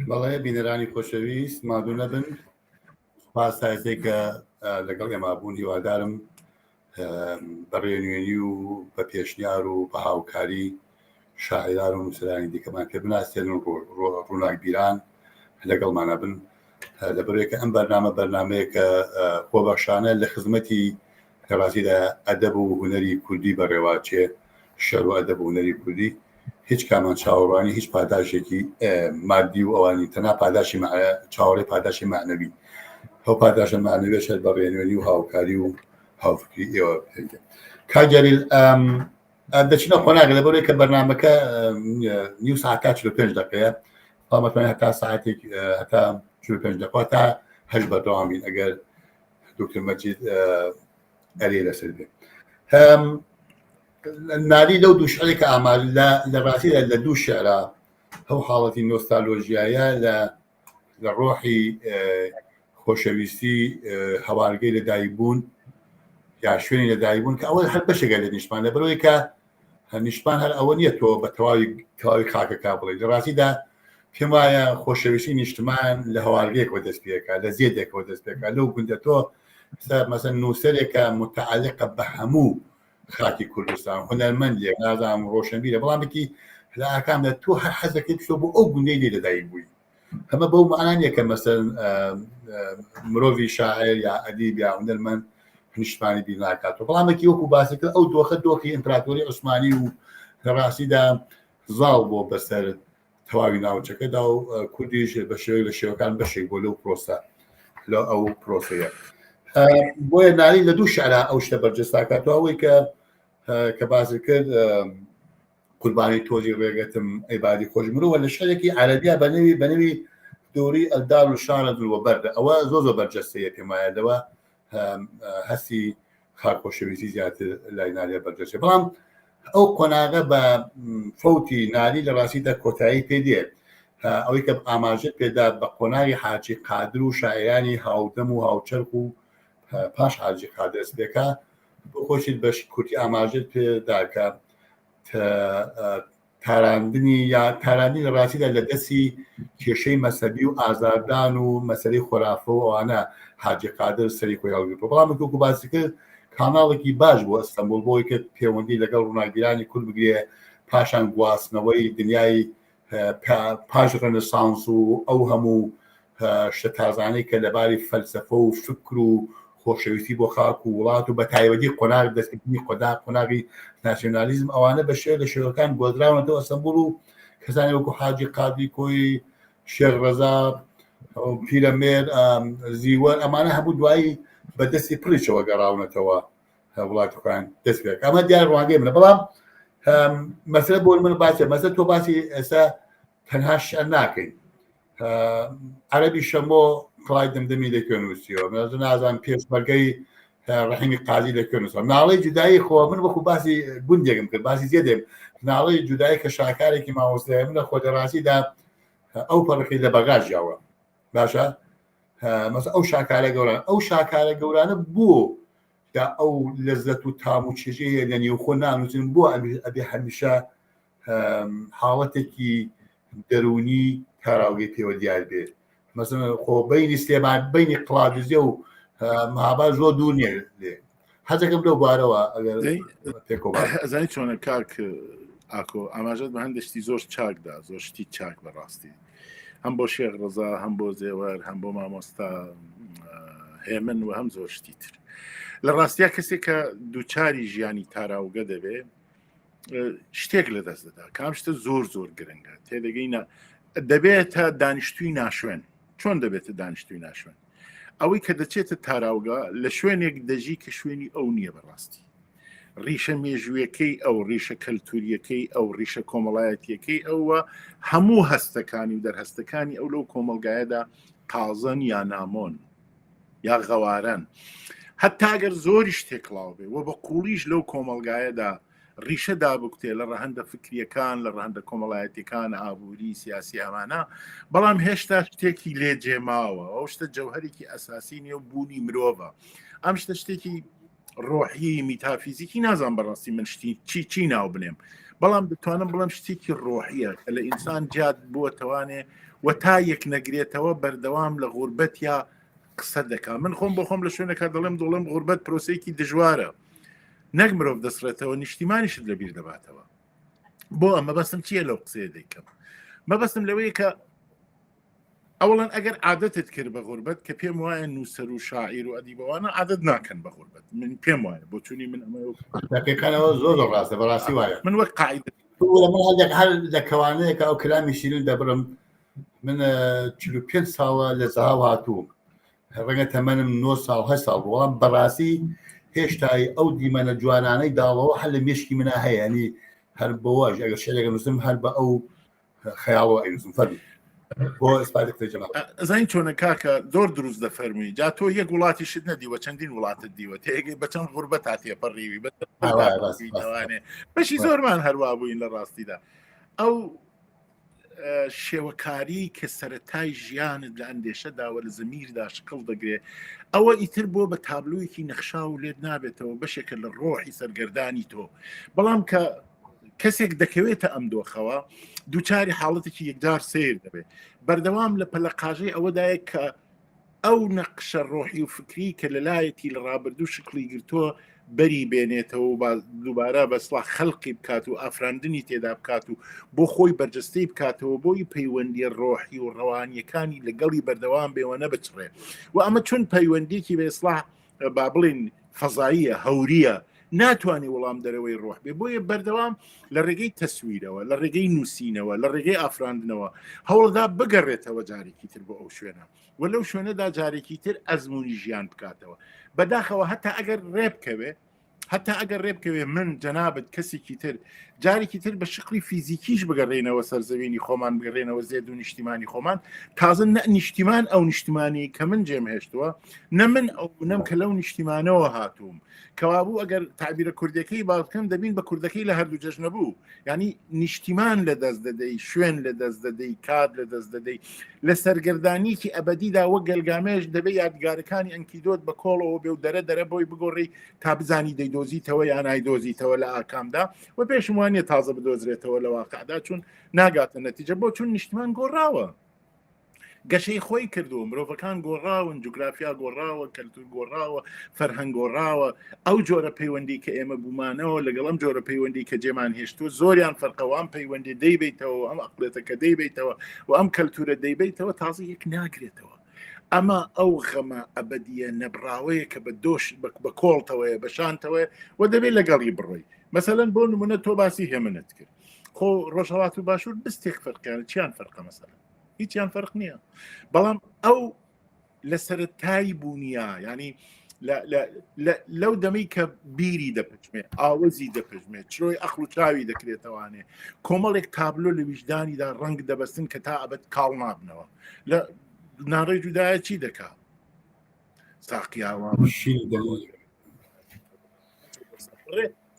بەڵێ بینەرانی خۆشەویست مادوو نەبن سپاس تا ئێستەی کە لەگەڵ ئێمە بوون هیوادارم بە ڕێنوێنی و بە پێشنیار و بە هاوکاری شاعران و نووسەرانی دیکەمان پێ بناسێن و ڕووناکبیران لەگەڵمانە بن لەبەرێکە ئەم بەرنامە بەرنمەیەکە خۆبەخشانە لە خزمەتی لە ڕاستیدا ئەدەب و هونەری کوردی بەڕێواچێ شعر و ئەدەب و هونەری کوردی هیچ کامان چاوەڕوانی هیچ پاداشێکی مادی و ئەوانی تەنها پاداشی چاوەڕێ پاداشی معنەوی ئەو پاداشە معنەویش هەر بە ڕێنوێنی و هاوکاری و هاوفکری ئێوە کاک جەلیل دەچینە قۆناغ لەبەرەوەی کە بەرنمەکە نیو ساعت تا 45 دقەیە بەڵام هەتا ساعتێک هەتا 45 دقە تا هەش بەردەوام بین ئەگەر دکتۆر مەجید ئەرێ لەسەر بێ نالی لەو دوو شعرێک کە ئامار لە ڕاستیدا لە دوو شعرا ئەو حاڵەتی نۆستالۆژیایە لە لە ڕۆحی خۆشەویستی هەوارگەی لەدایکبوون یا شوێنی لەدایکبوون کە ئەوە هەر بەشێکە لە نیشتمان لەبەرەوەی کە نیشتمان هەر ئەوە نییە تۆ بە تەواوی تەواوی خاکەکە بڵێ لە ڕاستیدا پێم وایە خۆشەویستی نیشتمان لە هەوارگەیەکەوە دەست پێکا لە زێدێکەوە دەست پێکا لەو گوندە تۆ مەسەن نووسەرێکە متعلقە بە هەموو خاکی کوردستان هونەرمەندێک نازانم ڕۆشنبیرە بەڵامێکی لە ئاکامدا تۆ هەر حەز دەکەیت بچیتەوە بۆ ئەو گوندەی لێ لەدایک بووی. ئەمە بەو مەعنا نییە کە مەسەن مرۆڤی شاعر یا ئەدیب یا هونەرمەند نیشتمانی بیر ناکاتەوە بەڵامێکی وەکو باسی کرد ئەو دۆخە دۆخی ئیمپراتۆری عوسمانی و لە ڕاستیدا زاڵ بۆ بەسەر تەواوی ناوچەکەدا و کوردیش بە شێوەی لە شێوەکان بەشێک بۆ لەو پرۆسە لە ئەو پرۆسەیە بۆیە نالی لە دوو شعرا ئەو شتە بەرجەستاکاتەوە ئەوەی کە کە باسی کرد قوربانی تۆزی ڕێگەتم ئەی بادی خۆش مرۆوە لە شعرێکی عەرەبیا بە نێوی بە نێوی دۆری ئەلدار و شارە دڵوە بەردە ئەوە زۆ زۆر بەرجەستەیە پێم وایە لەوە هەستی خاک خۆشەویستی زیاتر لای نالیا بەرجەستەیە بەڵام ئەو قۆناغە بە فەوتی نالی لە ڕاستیدا کۆتایی پێ دێت ئەوەی کە ئاماژە پێدا بە قۆناغی حاجی قادر و شاعرانی هاودەم و هاوچەرخ و پاش حاجی قادر دەست پێکا بۆ خۆشیت بەش کورتی ئاماژەت پێدا کە تاراندنی یا تاراندنی لە ڕاستیدا لە دەستی کێشەی مەسەبی و ئازاردان و مەسەری خۆرافە و ئەوانە حاجی قادر سەری خۆی هەڵگرتووە بەڵام وەکو باسی کرد کاناڵێکی باش بۆ ئەستەنبوڵ بۆی کە پەیوەندی لەگەڵ ڕووناکبیرانی کورد بگرێ پاشان گواستنەوەی دنیای پاش ڕێنسانس و ئەو هەموو شتە تازانەی کە لەباری فەلسەفە و فکر و خۆشەویستی بۆ خاک و وڵات و بە تایبەتی قۆناغ دەستکردنی قۆدا قۆناغی ناسیۆنالیزم ئەوانە بە شێوە لە شێوەکان گۆزراونەتەوە ئەستەنبوڵ و کەسانی وەکو حاجی قادری کۆی شێخ ڕەزا پیرەمێر زیوەر ئەمانە هەموو دوایی بە دەستی پڕیچەوە گەڕاونەتەوە وڵاتی خۆیان دەست پێ ئەمە دیار ڕوانگەی منە بەڵام مەسەلە بۆ من باسە مەسە تۆ باسی ئێستا تەنها شعر ناکەین عەربی شەمۆ قڵای دەمدەمی لەکوێ نووسیوە من نازان پێشمەرگەی ڕەحیمی قازی لەکوێ نووسە ناڵەی جودایی خۆ من وەکو باسی گوندێکم کرد باسی زێدێم ناڵەی جودایی کە شاکارێکی مامۆستای منە خۆ لە ڕاستیدا ئەو پەڕەکەی لە بەغا ژیاوە باشە مەسە ئەو شاکارە گەوران ئەو شاکارە گەورانە بۆ یا ئەو لەزەت و تام و چێژەیە لە نێوخۆ نانووسن بۆ ئەبێ هەمیشە حاڵەتێکی دەروونی تاراوگەی پێوە دیار بێ مەسەن خۆ بینی سلێمان بینی قڵادزێ و مهاباد زۆر دوور نییە لێ حەزەکەم لەو بارەوە ئەگەر ئەزانی چۆنە کاک ئاکۆ ئاماژەت بە هەندێک شتی زۆر چاکدا زۆر شتی چاک بەڕاستی هەم بۆ شێخ ڕەزا هەم بۆ زێوەر هەم بۆ مامۆستا هێمن و هەم زۆر شتی تر لە ڕاستیا کەسێک کە دووچاری ژیانی تاراوگە دەبێ شتێک لە دەست دەدا کام شتە زۆر زۆر گرنگە تێدەگەی دەبێتە دانیشتوی ناشوێن چۆن دەبێتە دانیشتوی ناشوێن ئەوەی کە دەچێتە تاراوگە لە شوێنێک دەژی کە شوێنی ئەو نییە بەڕاستی ڕیشە مێژوویەکەی ئەو ڕیشە کەلتوریەکەی ئەو ڕیشە کۆمەڵایەتیەکەی ئەوە هەموو هەستەکانی و دەرهەستەکانی ئەو لەو کۆمەلگایەدا تازەن یا نامۆن یا غەوارەن هەتا گەر زۆریش تێکڵاو بێ و بە قوڵیش لەو کۆمەلگایەدا ڕیشە دابکتێ لە ڕەهەندە فکریەکان لە ڕەهەندە کۆمەڵایەتەکان ئابووری سیاسی ئەمانە بەڵام هێشتا شتێکی لێ جێماوە ئەو شتە جەوهرێکی ئەساسی نێو بوونی مرۆڤە ئەم شتە شتێکی ڕۆحی میتافیزیکی نازان بەڕاستی من شتی چی چی ناو بنێم بەڵام دەتوانم بڵێم شتێکی ڕۆحیە کە لە ئینسان جیاد بووە توانێ و تا یەک نەگرێتەوە بەردەوام لە غوربەت یا قسە دەکا من خۆم بۆ خۆم لە شوێنەکە دەڵێم دەڵێم غوربەت پرۆسەیەکی دژوارە نەک مرۆڤ دەسڕێتەوە نیشتیمانیشت لەبیر دەباتەوە بۆ ئەمە مەبەستم چییە لەو قسەیە دەیکەم مەبەستم لەوەیە کە ئەوڵەن ئەگەر عادەتت کرد بە غوربەت کە پێم وایە نووسەر و شاعیر و ئەدیبەوانە عادەت ناکەن بە غوربەت من پێم وایە بۆچوونی من ئەمە دقیقەنەوە زۆر زۆر ڕاستە بەڕاستی وایە من وەک قاعدە من هەندێک هەر لە کەوانەیە کە ئەو کلامی شیرین دەبرم من 45 ساڵە لە زەهاو هاتووم ڕەنگە تەمەنم 9 ساڵ 8 ساڵ بوو بەڵام بەڕاستی هێشتای ئەو دیمەنە جوانانەی داڵەوە هەر لە مێشکی منا هەیە ینی هەر بەوەش ئەگەر شعرێک نووسم هەر بە ئەو خەیاڵەوە ئەینووسم فەرموو بۆ ئیسپاتی قسەی جەناب ئەزانی چۆنە کاکە زۆر دروست دەفەرمووی جا تۆ یەک وڵاتیشت نەدیوە چەندین وڵاتت دیوە تێگەی بە چەند غوربەت تا تێپەڕیوی بە وایە، ڕاست، ڕاست. توانێ بەشی زۆرمان هەروا بووین لە ڕاستیدا ئەو شێوەکاری کە سەتای ژیانت لە ئەندێشەدا و لە زەمیردا شکڵ دەگرێ ئەوە ئیتر بۆ بە تابلوویەکی نەخشا و لێت نابێتەوە بەشێکە لە ڕۆحی سەرگەردانی تۆ بەڵام کە کەسێک دەکەوێتە ئەم دۆخەوە دووچاری حاڵەتێکی یەکجار سیر دەبێت بەردەوام لە پەلەقاژەی ئەوەدایە کە. ئەو نەقشە ڕۆحی و فکری کە لەلایەتی لە ڕابردوو شکڵی گرتووە بەری بێنێتەوە و دووبارە بەسڵا خەلقی بکات و ئافراندنی تێدا بکات و بۆ خۆی بەرجەستەی بکاتەوە بۆی پەیوەندیە ڕۆحی و ڕەوانیەکانی لەگەڵی بەردەوام بێوە نەبچڕێ و ئەمە چون پەیوەندیکی بە ئیسڵاح با بڵین فەزاییە هەوریە ناتوانانی وەڵام دەرەوەی ڕۆح بێ بۆیە بەردەوام لە ڕێگەی تەسویرەوە لە ڕێگەی نووسینەوە لە ڕێگەی ئافراندنەوە هەوڵدا بگەڕێتەوە جارێکی تر بۆ ئەو شوێنە و لەو شوێنەدا جارێکی تر ئەزمموی ژیان بکاتەوە بەداخەوە هەتا ئەگەر ڕێ بکەوێ هەتا ئەگەر ڕێ بکەوێ من جەنابت کەسێکی تر جارێکی تر بە شکلی فیزیکیش بگەڕێنەوە سەرزەوینی خۆمان بگەڕێنەوە زێد و نیشتیمانی خۆمان تازە نە نیشتیمان ئەو نیشتمانی کە من جێم هێشتووە نە من ئەو منم کە لەو نیشتیمانەوە هاتووم کەوابوو ئەگەر تعبیرە کوردەکەی باز بکەم دەبین بە کوردەکەی لە هەردوو جەژنە بوو ینی نیشتیمان لە دەست دەدەی شوێن لە دەست دەدەی کات لە دەست دەدەی لە سەرگەردانیکی ئەبدیدا وەک گەلگامێش دەبێ یادگارەکانی ئەنکیدۆت بە کۆڵەوە بێ و دەرە دەرە بۆی بگۆڕی تا بزانی دەیدۆزیتەوە یا نایدۆزیتەوە لە ئاکامدا و پێشم وانە تازە بدۆزرێتەوە لە واقعدا چون ناگاتە نەتیجە بۆ چون نیشتمان گۆڕاوە گەشەی خۆی کردووە مرۆڤەکان گۆڕاون جوگرافیا گۆڕاوە کەلتور گۆڕاوە فەرهەنگ گۆڕاوە ئەو جۆرە پەیوەندی کە ئێمە بوومانەوە لەگەڵ ئەم جۆرە پەیوەندی کە جێمان هێشتووە زۆریان فەرقەوان پەیوەندی دەیبیتەوە ئەم ئەقلێتە کە دەیبیتەوە و ئەم کەلتورە دەیبیتەوە تازە یەک ناگرێتەوە ئەمە ئەو غەمە ئەبدیە نەبراوەیە کە بە دۆش بە کۆڵتەوەیە بە شانتەوەیە و دەبێت لەگەڵی بڕۆی مەسەلەن بۆ نمونە تۆ باسی هێمنت کرد خۆ ڕۆژهڵات و باشوور بستێک فەرقیان چیان فەرقە مەسەلەن هیچیان فەرق نییە بەڵام ئەو لە سەرەتای بوونیە ینی لەو دەمەی کە بیری دەپچمێ ئاوەزی دەپژمێ چرۆی ئەخل و چاوی دەکرێتەوانێ کۆمەڵێک تابلۆ لە ویژدانیدا ڕنگ دەبەستن کە تا ئەبەت کاڵ نابنەوە لە ناڕێ جودایە چی دەکا ساقیاوە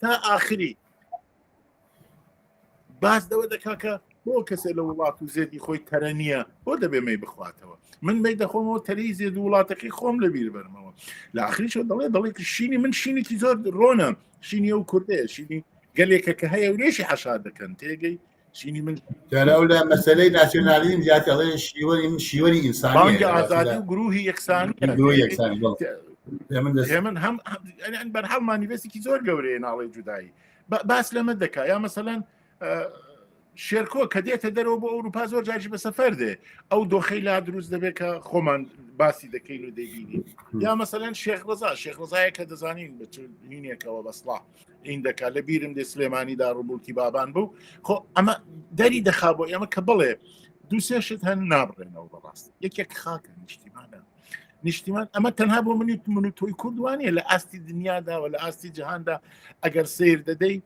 تا ئاخری باس لەوە دەکا کە بۆ کەسێ لە وڵات و زێدی خۆی تەرە نییە بۆ دەبێ مەی بخواتەوە من مەی دەخۆمەوە تەری زێد و وڵاتەکەی خۆم لە بیر بەرمەوە لە ئاخریشەوە دەڵێ دەڵێ شینی من شینێکی زۆر ڕۆنە شینی ئەو کوردەیە شینی گەلێکە کە هەیە و لێشی حەشا دەکەن تێگەی شینی من ئەو لە مەسلەی ناسیۆنالیزم زیاتر ئەڵێ شیوەنی من شیوەنی ئینسانی بانگی ئازادی و گروهی یەکسانی گروهی یەکسانی بەڵێ. من هەم بەرحاڵ مانیفێستێکی زۆر گەورەیە ناڵێ جودایی باس لەمە دەکا یا مەسەەن شێرکۆ کە دێتە دەرەوە بۆ ئەوروپا زۆر جاریش بە سەفەر دێ ئەو دۆخەی لا دروست دەبێت کە خۆمان باسی دەکەین و دەبینین یا مەسەەن شێخ ڕزا شێخ ڕزایە کە دەزانین بە هینێکەوە بەسڵا این دەکات لە بیرم دێ سلێمانیدا ڕوبولکی بابان بوو خۆ ئەمە دەری دەخا بۆ ئێمە کە بڵێ دووسێ شت هەن نابڕێنەوە بەڕاست یەکێک خاکە نیشتیمانە نیشتیمان ئەمە تەنها بۆ منی من و تۆی کوردوانە لە ئاستی دنیادا و لە ئاستی جیهاندا ئەگەر سیر دەدەی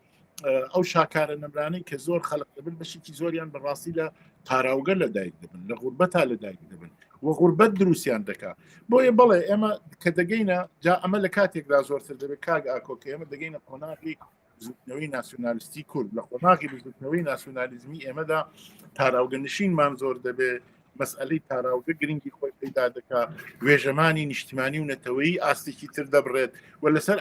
ئەو شاکارە نەمرانەی کە زۆر خەڵک دەبن بەشێکی زۆریان بەڕاستی لە تاراوگە لە دایک دەبن لە غوربەتا لە دایک دەبن و غوربەت دروستیان دەکا بۆیە بڵێ ئێمە کە دەگەینە جا ئەمە لە کاتێکدا زۆرتر دەبێت کاک ئاکۆ کە ئێمە دەگەینە قۆناغی بزوتنەوەی ناسیۆنالیستی کورد لە قۆناغی بزوتنەوەی ناسیۆنالیزمی ئێمەدا تاراوگە نشینمان زۆر دەبێ مەسئلەی تاراوگە گرنگی خۆی پەیدا دەکا وێژەمانی نیشتمانی و نەتەوەیی ئاستێکی تر دەبڕێت و لەسەر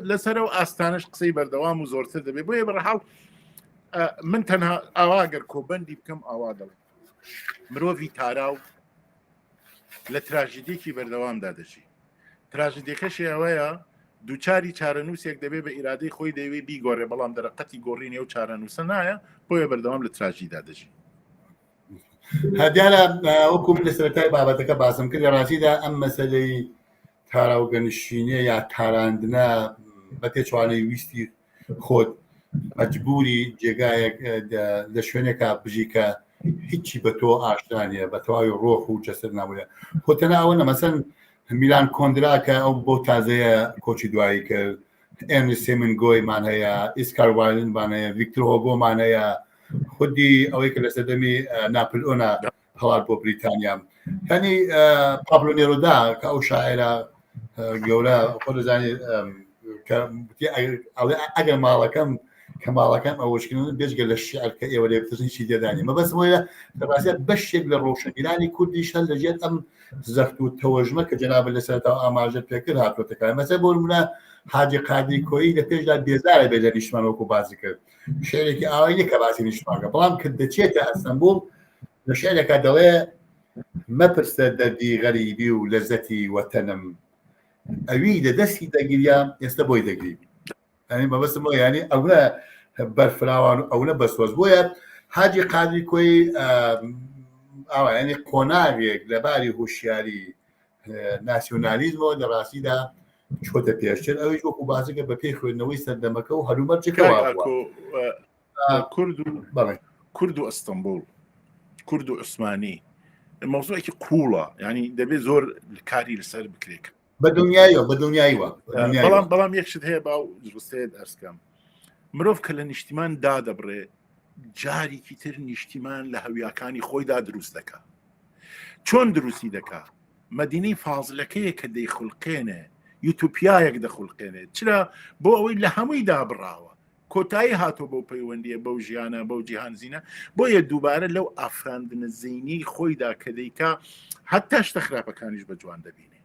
لەسەر ئەو ئاستانش قسەی بەردەوام و زۆرتر دەبێت بۆیە بەرحاڵ من تەنها ئاوا گەر کۆبەندی بکەم ئاوا دەڵێم مرۆڤی تاراو لە تراژیدێکی بەردەوامدا دەژی تراژیدیەکەشی ئەوەیە دووچاری چارەنووسێک دەبێت بە ئیرادەی خۆی دەیەوێت بیگۆڕێ بەڵام دەرەقەتی گۆڕینی ئەو چارەنووسە نایە بۆیە بەردەوام لە تراژیدا دەژی. دیارە وەکو من لە سەرەتای بابەتەکە باسم کرد لە ڕاستیدا ئەم مەسەلەی تاراوگەنشینیە یا تاراندنە بە پێچوانەی ویستی خۆت مەجبوری جێگایەک لە شوێنێکا بژی کە هیچی بە تۆ ئاشنا نییە بە تەواوی ڕۆح و جەسەد نامۆیە خۆ تەنها ئەوە نە مەسەن میلان کۆندرا کە ئەو بۆ تازەیە کۆچی دوایی کرد ئێرنست هێمینگۆیمان هەیە ئیسکار وایلندمان هەیە ڤیکتۆر هۆگۆمان هەیە خودی ئەوەی کە لە سەردەمی ناپلئۆنا هەڵات بۆ بریتانیا هەنی پابلۆ نێرۆدا کە ئەو شاعرە گەورە خۆ دەزانێت ئەگەر ماڵەکەم کە ماڵەکەم ئەوەشکردن بێجگە لە شعر کە ئێوە لێ بترسن هیچی تێدا نییە مەبەستم ئەوەیە لە ڕاستیا بەشێک لە ڕۆشنبیرانی کوردیش هەر لەژێر ئەم زەخت و تەوەژمە کە جەنابت لە سەرەتاوە ئاماژەت پێکرد هاتووەتە کار مەسەلەن بۆ نمونە حاجی قادری کۆیی لە پێشدا بێزارە بێ لە نیشتمان وەکو باسی کرد شعرێکی ئاوای نییە کە باسی نیشتمانکە بەڵام کە دەچێتە ئەستەنبوڵ لە شعرێکا دەڵێ. مەپرسە دەردی غەریبی و لەزەتی وەتەنم ئەوی لە دەستی دەگریا ئێستا بۆی دەگری ئەنی مەبەستم بۆ یانی ئەونە بەرفراوان و ئەونە بەسۆز بۆیە حاجی قادری کۆی ئاوا ینی قۆناغێک لەباری هۆشیاری ناسیۆنالیزمەوە لە ڕاستیدا چۆتە پێشتر ئەویش وەکو بازگە بە پێی خوێندنەوەی سەردەمەکە و هەلومەرجەکە کورد و بەڵێ کورد و ئەستەمبول کورد و عوسمانی مەوزوعێکی قوڵە ینی دەبێت زۆر کاری لەسەر بکرێت بە دڵنیاییەوە بە دڵنیاییوە بەڵام بەڵام یەک شت هەیە باو ڕستەیەت ئەرزکەم مرۆڤ کە لە نیشتیمان دادەبڕێ جارێکی تر نیشتیمان لە هەویاکانی خۆیدا دروست دەکا چۆن دروستی دەکا مدینەی فازلەکەیە کە دەیخولقێنێ یوتوپیایەک دەخولقێنێ چرا بۆ ئەوەی لە هەمووی دابڕاوە کۆتایی هاتووە بەو پەیوەندیە بەو ژیانە بەو جیهانزینە بۆیە دووبارە لەو ئافراندنە زەینی خۆیدا کە دەیکا هەتا شتە خراپەکانیش بە جوان دەبینێ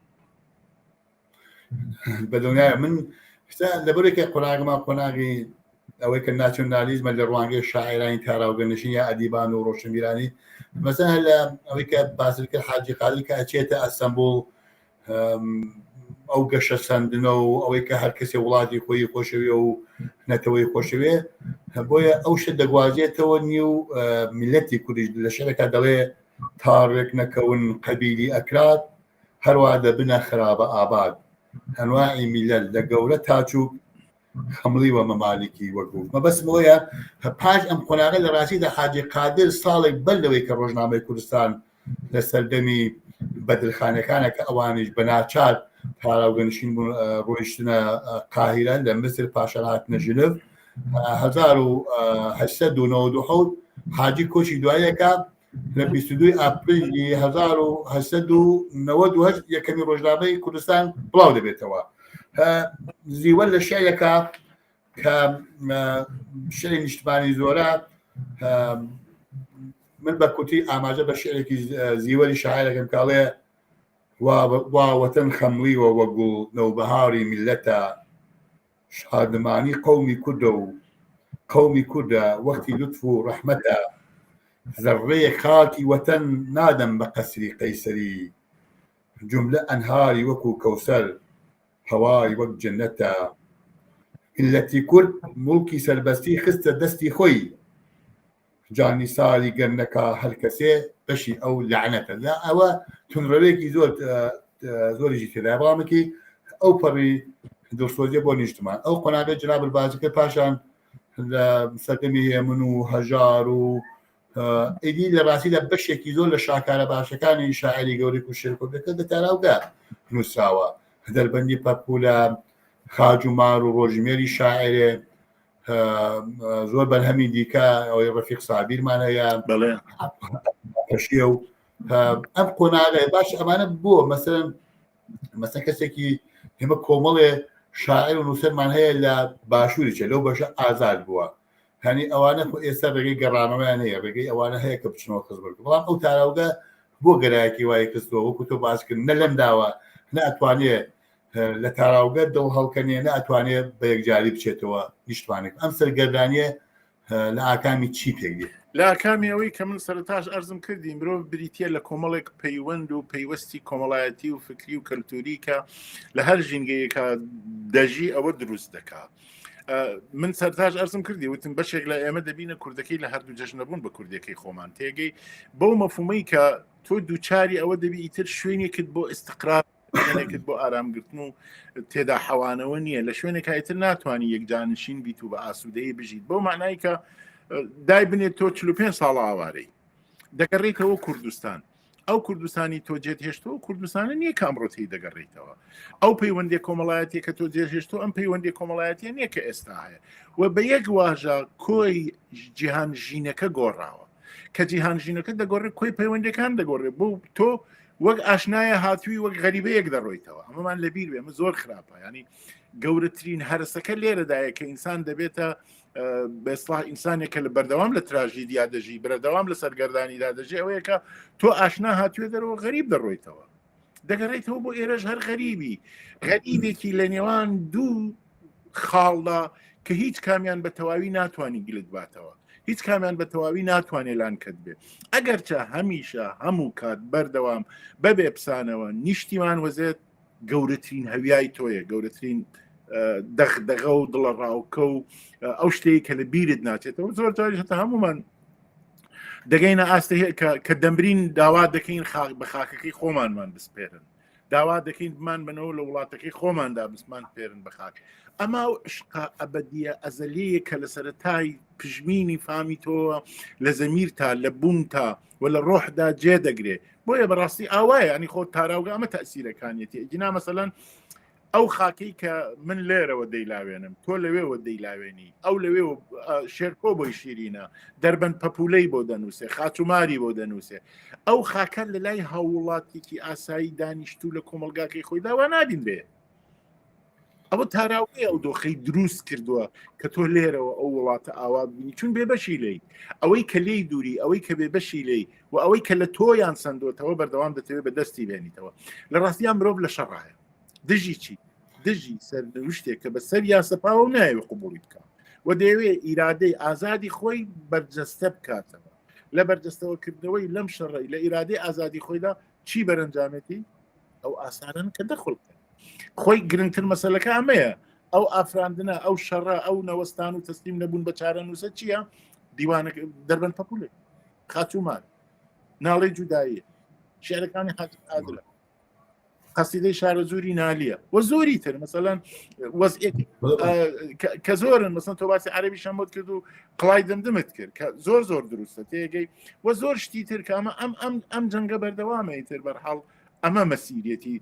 بەدڵنیایە من لەبەرێکە قۆناغمان قۆناغی ئەوەی کە ناسیۆنالیزمە لە ڕوانگەی شاعرانی تاراوگەنشین یا ئەدیبان و ڕۆشنبیرانی مەسەلەن لە ئەوەی کە باسل کرد حاجی قادر کە ئەچێتە ئەستەنبوڵ ئەو گەشە سەندنە و ئەوەی کە هەر کەسێ وڵاتی خۆی خۆشەوێ و نەتەوەی خۆشەوێ بۆیە ئەو شت دەگوازێتەوە نیو میلەتی کوردیش لە شەرەکە دەڵێ تاڕێک نەکەون قەبیلی ئەکرات هەروە دەبنە خرابە ئاباد ئەنواعی میلەل لە گەورە تاچوک خەمڵیوە مەمالکی وەک بوو مەبەستم ئەوەیە پاش ئەم قۆناغە لە ڕاستیدا حاجی قادر ساڵێک بەر لەوەی کە ڕۆژنامەی کوردستان لە سەردەمی بەدرخانەکانە کە ئەوانیش بە ناچار تاراوگەنشین بوون ڕۆیشتنە قاهیرە لە میسر پاشان هاتنە ژنف 1897 حاجی کۆچی دوایەکە لە 22 ئاپریلی 1898 یەکەمی ڕۆژنامەی کوردستان بڵاو دەبێتەوە زیوە لە شعرێکە کە شعری نیشتمانی زۆرە من بە کوتی ئاماژە بە شعرێکی زیوەری شاعرەکەم کاڵێ واوەتەن خەمڵیوە وەگوڵ نەوبەهاری میلەتە شادمانی قەومی کوردە و قەومی کوردە وەختی لوتف و ڕەحمەتە زەڕڕەیەک خاکی وەتەن نادەم بە قەسری قەیسەری جوملە ئەنهاری وەکو کەوسەر هەوای وەک جەنەتە میللەتی کورد موڵکی سەربەستی خستە دەستی خۆی جانیساری گەر نەکا هەر کەسێ بەشی ئەو لەعنەتە لە ئەوە تونڕەوێکی زۆر زۆریشی تێدا بەڵامەکی ئەو پەڕی دڵسۆزیە بۆ نیشتمان ئەو قۆناغی جناب البازەکە پاشان لە سەردەمی هێمن و هەژار و ئیدی لە ڕاستیدا بەشێکی زۆر لە شاکارە باشەکانی شاعری گەوری و شێرکۆبەکە لە تاراوگە نووسراوە دەربەندی پەپولە خاج و مار و ڕۆژمێری شاعرێ زۆر بەرهەمی دیکە ئەوەی ڕفیق سابیرمان هەیە بەڵێ پەشیە و ئەم قۆناغەیە باش ئەمانە بۆ مەسەرەن مەسە کەسێکی ئێمە کۆمەڵێ شاعر و نووسەرمان هەیە لە باشووری چێ لەو بەشە ئازاد بووە هەنی ئەوانە خۆ ئێستا ڕێگەی گەڕانەوەیان هەیە ڕێگەی ئەوانە هەیە کە بچنەوە خزمەت بەڵام ئەو تاراوگە بۆ گەرایەکی وای کردووە وەکو تۆ باس کرد نە لەم داوە نە ئەتوانێ لە تاراوگە دڵ هەڵکەنێ نە ئەتوانێ بە یەکجاری بچێتەوە نیشتمانێک ئەم سەرگەردانیە لە ئاکامی چی پێک دێ؟ لە ئاکامی ئەوەی کە من سەرەتاش ئەرزم کردی مرۆڤ بریتە لە کۆمەڵێک پەیوەند و پەیوەستی کۆمەڵایەتی و فکری و کەلتوری کە لە هەر ژینگەیەکە دەژی ئەوە دروست دەکا من سەرتاش ئەرزم کردی وتم بەشێک لە ئێمە دەبینە کوردەکەی لە هەردوو جەژنەبوون بە کوردەکەی خۆمان تێگەی بەو مەفهومەی کە تۆ دووچاری ئەوە دەبی ئیتر شوێنێکت بۆ ئستقرار شوێنێکت بۆ ئارامگرتن و تێدا حەوانەوە نییە لە شوێنێک ئیتر ناتوانانی یەکجانشین بیت و بە ئاسوودەی بژیت بەو معنای کە دای بنێت تۆ 45 ساڵ ئاوارەی دەگەڕیتەوە کوردستان ئەو کوردستانی تۆ جێت هێشتەوە کوردستانە نییە کە ئەمڕۆ تێی دەگەڕیتەوە ئەو پەیوەندی کۆمەڵایەتی کە تۆ جێهێشتۆ ئەم پەیوەندی کۆمەڵایەتی نییە کە ئێستا هەیە و بە یەک واژە کۆی جیهان ژینەکە گۆڕاوە کە جیهان ژینەکە دەگۆڕێت کۆی پەیوەندەکان دەگۆڕێت بۆ تۆ وەک ئاشنایە هاتووی وەک غەریبەیەک دەڕۆیتەوە ئەمەمان لەبیر بێ ئەمە زۆر خراپە ینی گەورەترین هەرسەکە لێرەدایە کە ئینسان دەبێتە بەسڵا ئینسانێک کە لە بەردەوام لە تراژیدیا دەژی بەردەوام لە سەرگەردانیدا دەژی ئەوەیە کە تۆ ئاشنا هاتوێ دەرەوە غەریب دەڕۆیتەوە دەگەڕێتەوە بۆ ئێرەش هەر غەریبی غەریبێکی لە نێوان دوو خاڵدا کە هیچ کامیان بە تەواوی ناتوانانی گلت باتەوە. هیچ کامیان بە تەواوی ناتوانێت لانکەت بێ ئەگەرچە هەمیشە هەموو کات بەردەوام بەبێ پسانەوە نیشتیمان وەزێت گەورەترین هەویای تۆیە گەورەترین دەغدەغە و دڵە ڕاوکە و ئەو شتەیە کە لە بیرت ناچێتەوە زۆر جاریش هەتا هەمومان دەگەینە ئاستە کە دەمرین داوا دەکەین خاک بە خاکەکەی خۆمانمان بسپێرن داوا دەکەین بمان بنەوە لە وڵاتەکەی خۆماندا بسمان پێرن بەخاک ئەما و عشقە ئەبدیە ئەزەلیە کە لە سەرەتای پژمینی فامی تۆوە لە زەمیر تا لە بوون تا و لە ڕۆحدا جێ دەگرێ بۆیە بەڕاستی ئاوایە ینی خۆ تاراوگە ئەمە تەسیرەکانیەتی ئەگینا مەسەلەن ئەو خاکەی کە من لێرەوە دەیلاوێنم تۆ لەوێوە دەیلاوێنی ئەو لەوێ شێرکۆ بۆی شیرینە دەربەند پەپولەی بۆ دەنووسێ خاچوماری بۆ دەنووسێ ئەو خاکە لە لای هاووڵاتێکی ئاسایی دانیشتوو لە کۆمەلگاکەی خۆی داوا نابینرێ ئەوە تاراوگەی ئەو دۆخەی دروست کردووە کە تۆ لێرەوە ئەو وڵاتە ئاوا ببینی چون بێبەشی لی ئەوەی کە لێی دووری ئەوەی کە بێبەشی لی و ئەوەی کە لە تۆیان سندۆتەوە بەردەوام دەتەوێت بە دەستی بێنیتەوە لە ڕاستیان مرۆڤ لە شەڕایە دژی چی دژی سەرنوشتێک کە بە سەر یاسەپاوە و نایەوێ قوبوڵی بکە و دەیەوێ ئیرادەی ئازادی خۆی بەرجەستە بکاتەوە لە بەرجەستەوەکردنەوەی لەم شەڕی لە ئیرادەی ئازادی خۆیدا چی بەرەنجامێتی ئەو ئاسارن کە دەخڵکن خۆی گرنگتر مەسەلەکە ئەمەیە ئەو ئافراندنە ئەو شەڕە ئەو نەوەستان و تەسلیم نەبوون بە چارەنووسە چییە دیوانە دەربەن پەپولێ خاچومان ناڵێ جوداییە شعرەکانی حاجی قادرە قەسیدەی شارەزووری نالیە و زۆری تر مەسەلەن وەزعێک کە زۆرن مەسەن تۆ باسی عەربی شەمۆت کرد و قڵای دمدمت کرد کە زۆر زۆر دروستە تێگەی و زۆر شتی تر کە ئەمە ئەم ئەم ئەم جەنگە بەردەوامە ئیتر بەرحاڵ ئەمە مەسیرێتی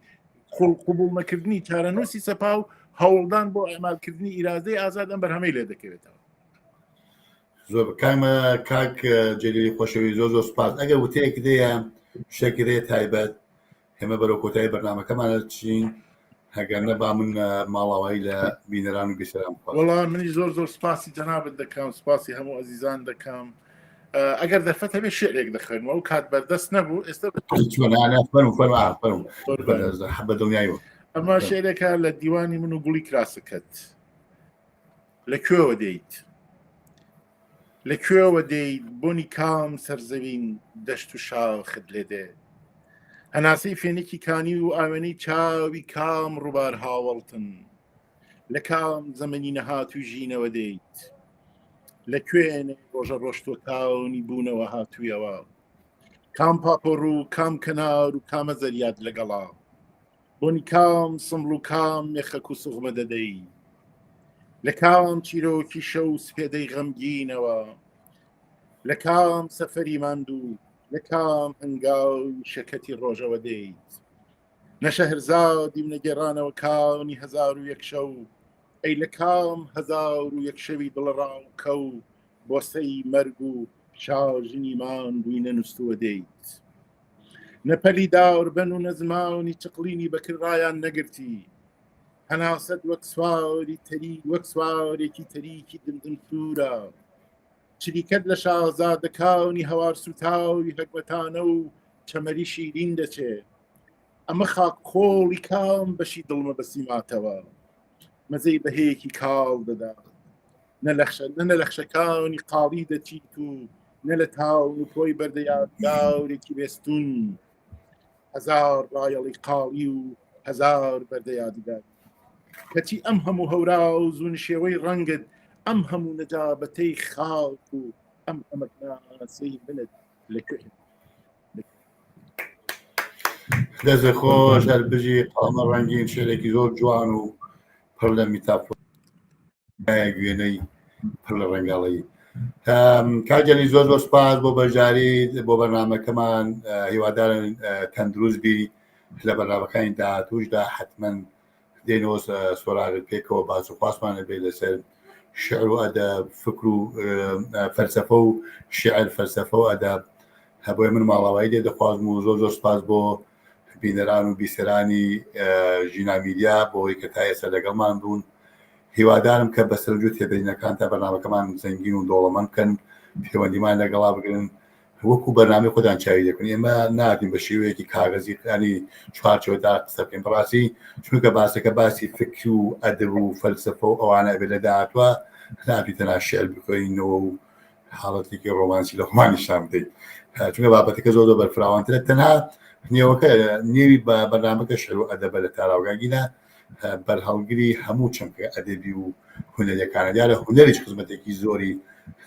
قوڵ قوبوڵ نەکردنی چارەنووسی سەپا و هەوڵدان بۆ ئەمالکردنی ئیرادەی ئازاد ئەم بەرهەمەی لێ دەکەوێتەوە زۆر کامە کاک جەلیلی خۆشەوی زۆر زۆر سپاس ئەگەر وتەیەک دەیە شتێک دەیە تایبەت ئێمە بەرەو کۆتایی بەرنامەکەمان چین هەگەر نەبا من ماڵاوایی لە بینەران و بیسەران بخوازم. وەڵا منیش زۆر زۆر سپاسی جەنابت دەکەم سپاسی هەموو ئەزیزان دەکەم ئەگەر دەرفەت هەبێ شعرێک دەخوێنمەوە ئەو کات بەردەست نەبوو ئێستا فەرموو فەرموو فەرموو بە دڵنیایەوە ئەمە شعرێکە لە دیوانی من و گوڵی کراسەکەت لە کوێوە دێیت لە کوێوە دێیت بۆنی کام سەرزەوین دەشت و شاخت لێ دێ هەناسەی فێنکی کانی و ئاوێنەی چاوی کام ڕووبار هاوەڵتن لە کام زەمەنی نەهاتوو ژینەوە دێیت لە کوێنێ ڕۆژە ڕۆشتوەکانی بوونەوە هاتوویەوە کام پاپۆڕ و کام کەنار و کامە زەریات لەگەڵا بۆنی کام سمڵ و کام مێخەک و سوغمە دەدەی لە کام چیرۆکی شەو سپێدەی غەمگینەوە لە کام سەفەری ماندوو لە کام هەنگاوی شەکەتی ڕۆژەوە دێیت نە شەهرزادی و نەگێڕانەوە کانی 1001 شەو ئەی لە کام 1001 شەوی دڵەڕاوکە و بۆسەی مەرگ و شاژنی ماندووی نەنووستووە دێیت نە پەلی داربەن و نە زمانی چقڵینی بەکر ڕایان نەگرتی هەناسەت وەک سواری تەری وەک سوارێکی تەریکی دمدم سوورە چریکەت لە شازادەکانی هەوار سوتاوی هەگبەتانە و چەمەری شیرین دەچێ ئەمە خاک خۆڵی کام بەشی دڵمە بەسیماتەوە مەزەی بەهەیەکی کاڵ دەدا نە لەخشە نە لەخشەکانی قاڵی دەچیت و نە لە تاون و پۆی بەردە یادگارێکی بێستون هەزار ڕایەڵی قاڵی و هەزار بەردە یادگار کەچی ئەم هەموو هەورا و زوونشێوەی ڕەنگت ئەم هەموو نەجابەتەی خاک و ئەم ئەمەکناسەی منت لەکوێ دەست خۆش هەر بژی قەڵەمە ڕەنگین شعرێکی زۆر جوان و پڕ لە میتافۆر وێنەی پڕ لە ڕەنگاڵی کاک جەلیل زۆر زۆر سپاس بۆ بەشداری بۆ بەرنامەکەمان هیوادارن تەندروست بی لە بەرنامەکانی داهاتووشدا حتمما دێنەوە سۆراغت پێکەوە باس و خواسمان لەبێ لەسەر شعر و ئەدەب فکر و فەلسەفە و شعر فەلسەفە و ئەدەب هەبۆیە من ماڵاوایی لێ دەخوازم و زۆر زۆر سپاس بۆ بینەران و بیسەرانی ژینا میدیا بۆ ئەوەی کە تا ئێستا لەگەڵمان بوون هیوادارم کە بە سەرنج و تێبینەکانتا بەرنامەکەمان زەنگین و دەوڵەمەند بکەن پەیوەندیمان لەگەڵا بگرن وەکو بەرنامەی خۆتان چاوی دەکەن ئێمە ناتین بە شێوەیەکی کاغەزی ینی چوارچێوەدا قسە بکەین بەڕاستی چونکە باسەکە باسی فکر و ئەدب و فەلسەفە و ئەوانە بێت لە داهاتوە نابی تەنها شعر بخوێنینەوە و حاڵەتێکی ڕۆمانسی لە خۆمان نیشان بدەین، چونکە بابەتەکە زۆر زۆر بەرفراوانترە. تەنها نێوەکە نێوی بە بەرنامەکە شعر و ئەدەبە لە تاراوگاگینە بەرهەڵگری هەموو چەمکە ئەدەبی و هونەریەکانە. دیارە هونەریش خزمەتێکی زۆری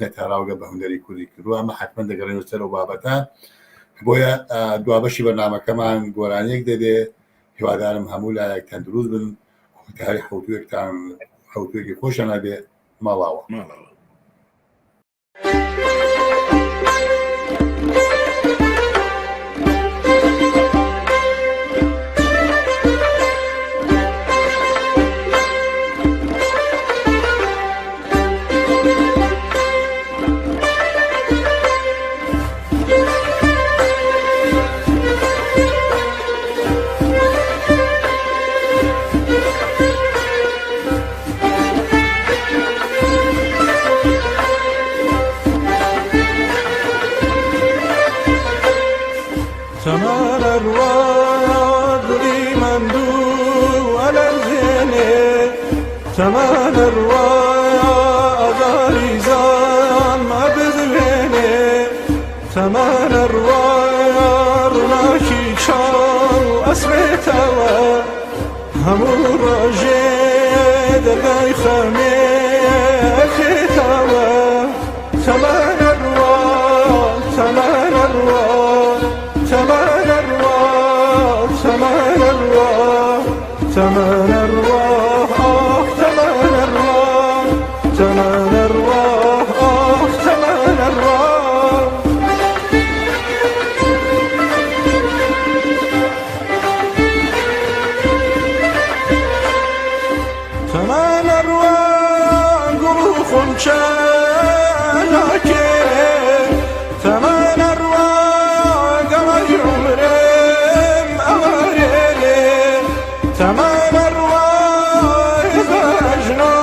لە تاراوگە بە هونەری کوردی کردووە، ئەمە حتمما دەگەڕێنەوە سەر ئەو بابەتە. بۆیە دوابەشی بەرنامەکەمان گۆرانیەک دەبێ. هیوادارم هەموو لایەک تەندروست بن، کۆتایی حەوتوێکتان حەوتوێکی خۆشیان هەبێ. ماڵاوە. ماڵاوە. هەموو ڕۆژێ دەرگای خەمێ ئەخێتەوە تەمەن ئەڕوا تەمەن ئەڕوا تەمەن ئەڕوا تەمەن ئەڕوا تەمەن ئەڕوا ئاخ تەمەن ئەڕوا تەمەن ئەڕوا ئاخ تەمەن ئەڕوا. تەمەن ئەڕوا گوڵ و خونچە ناکێ تەمەن ئەڕوا گەڵای عومرم ئەوارێنێ تەمەن ئەڕوا بەژنۆ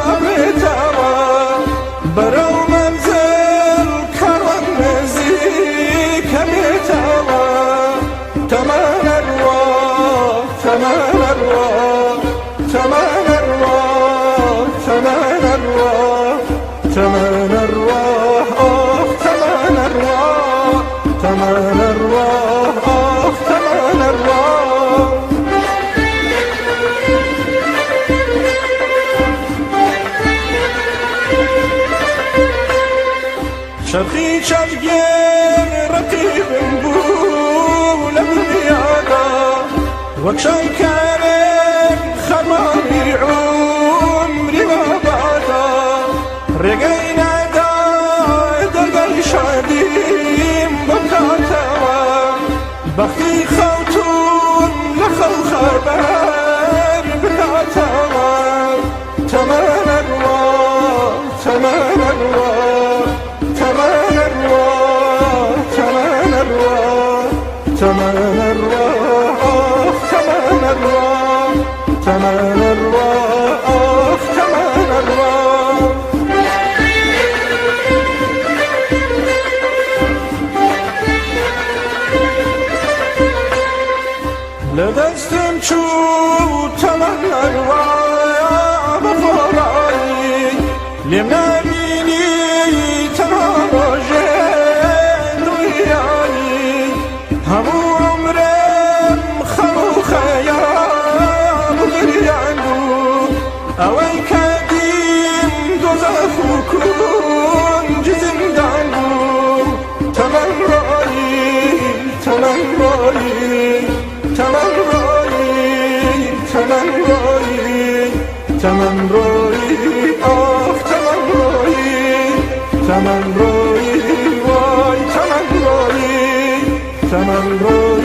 ئەبێتەوە بەرەو مەنزل کاروان نزیک ئەبێتەوە تەمەن ئەڕوا تەمەن ئەڕوا تەمەن ئەڕوا تەمەن ئەڕوا تەمەن ئەڕوا ئاخ تەمەن ئەڕوا تەمەن ئەڕوا ئاخ تەمەن ئەڕوا. چەرخی چەرگێن ڕەقیبم بوو لە دنیادا وەک شایکارێک خەرمانی عومری مابادا ڕێگەی نادا دەرگای شادیم بکاتەوە بەختی خەوتون لە خەو خەبەر بکاتەوە تەمەن ئەڕوا تەمەن ئەڕوا تەمەن ئەڕوا تەمەن ئەڕوا تەمەن ئەڕوا ئاخ تەمەن ئەڕوا تەمەن ئەڕوا ئاخ تەمەن ئەڕوا. لە دەستم چوو تەمەن ئەڕوا بە خۆڕایی لێم نابینی تەنها ڕۆژێ دڵیایی هەموو عومرم خەم و خەیاڵ و گریان بوو ئەوەی کە دیم دۆزەخ و کونج زیندان بوو تەمەن ڕۆیی تەمەن ڕۆیی تەمەن ڕۆیی تەمەن ڕۆیی تەمەن ڕۆیی ئاخ تەمەن ڕۆیی تەمەن ڕۆیی وای تەمەن ڕۆیی تەمەن ڕۆیی.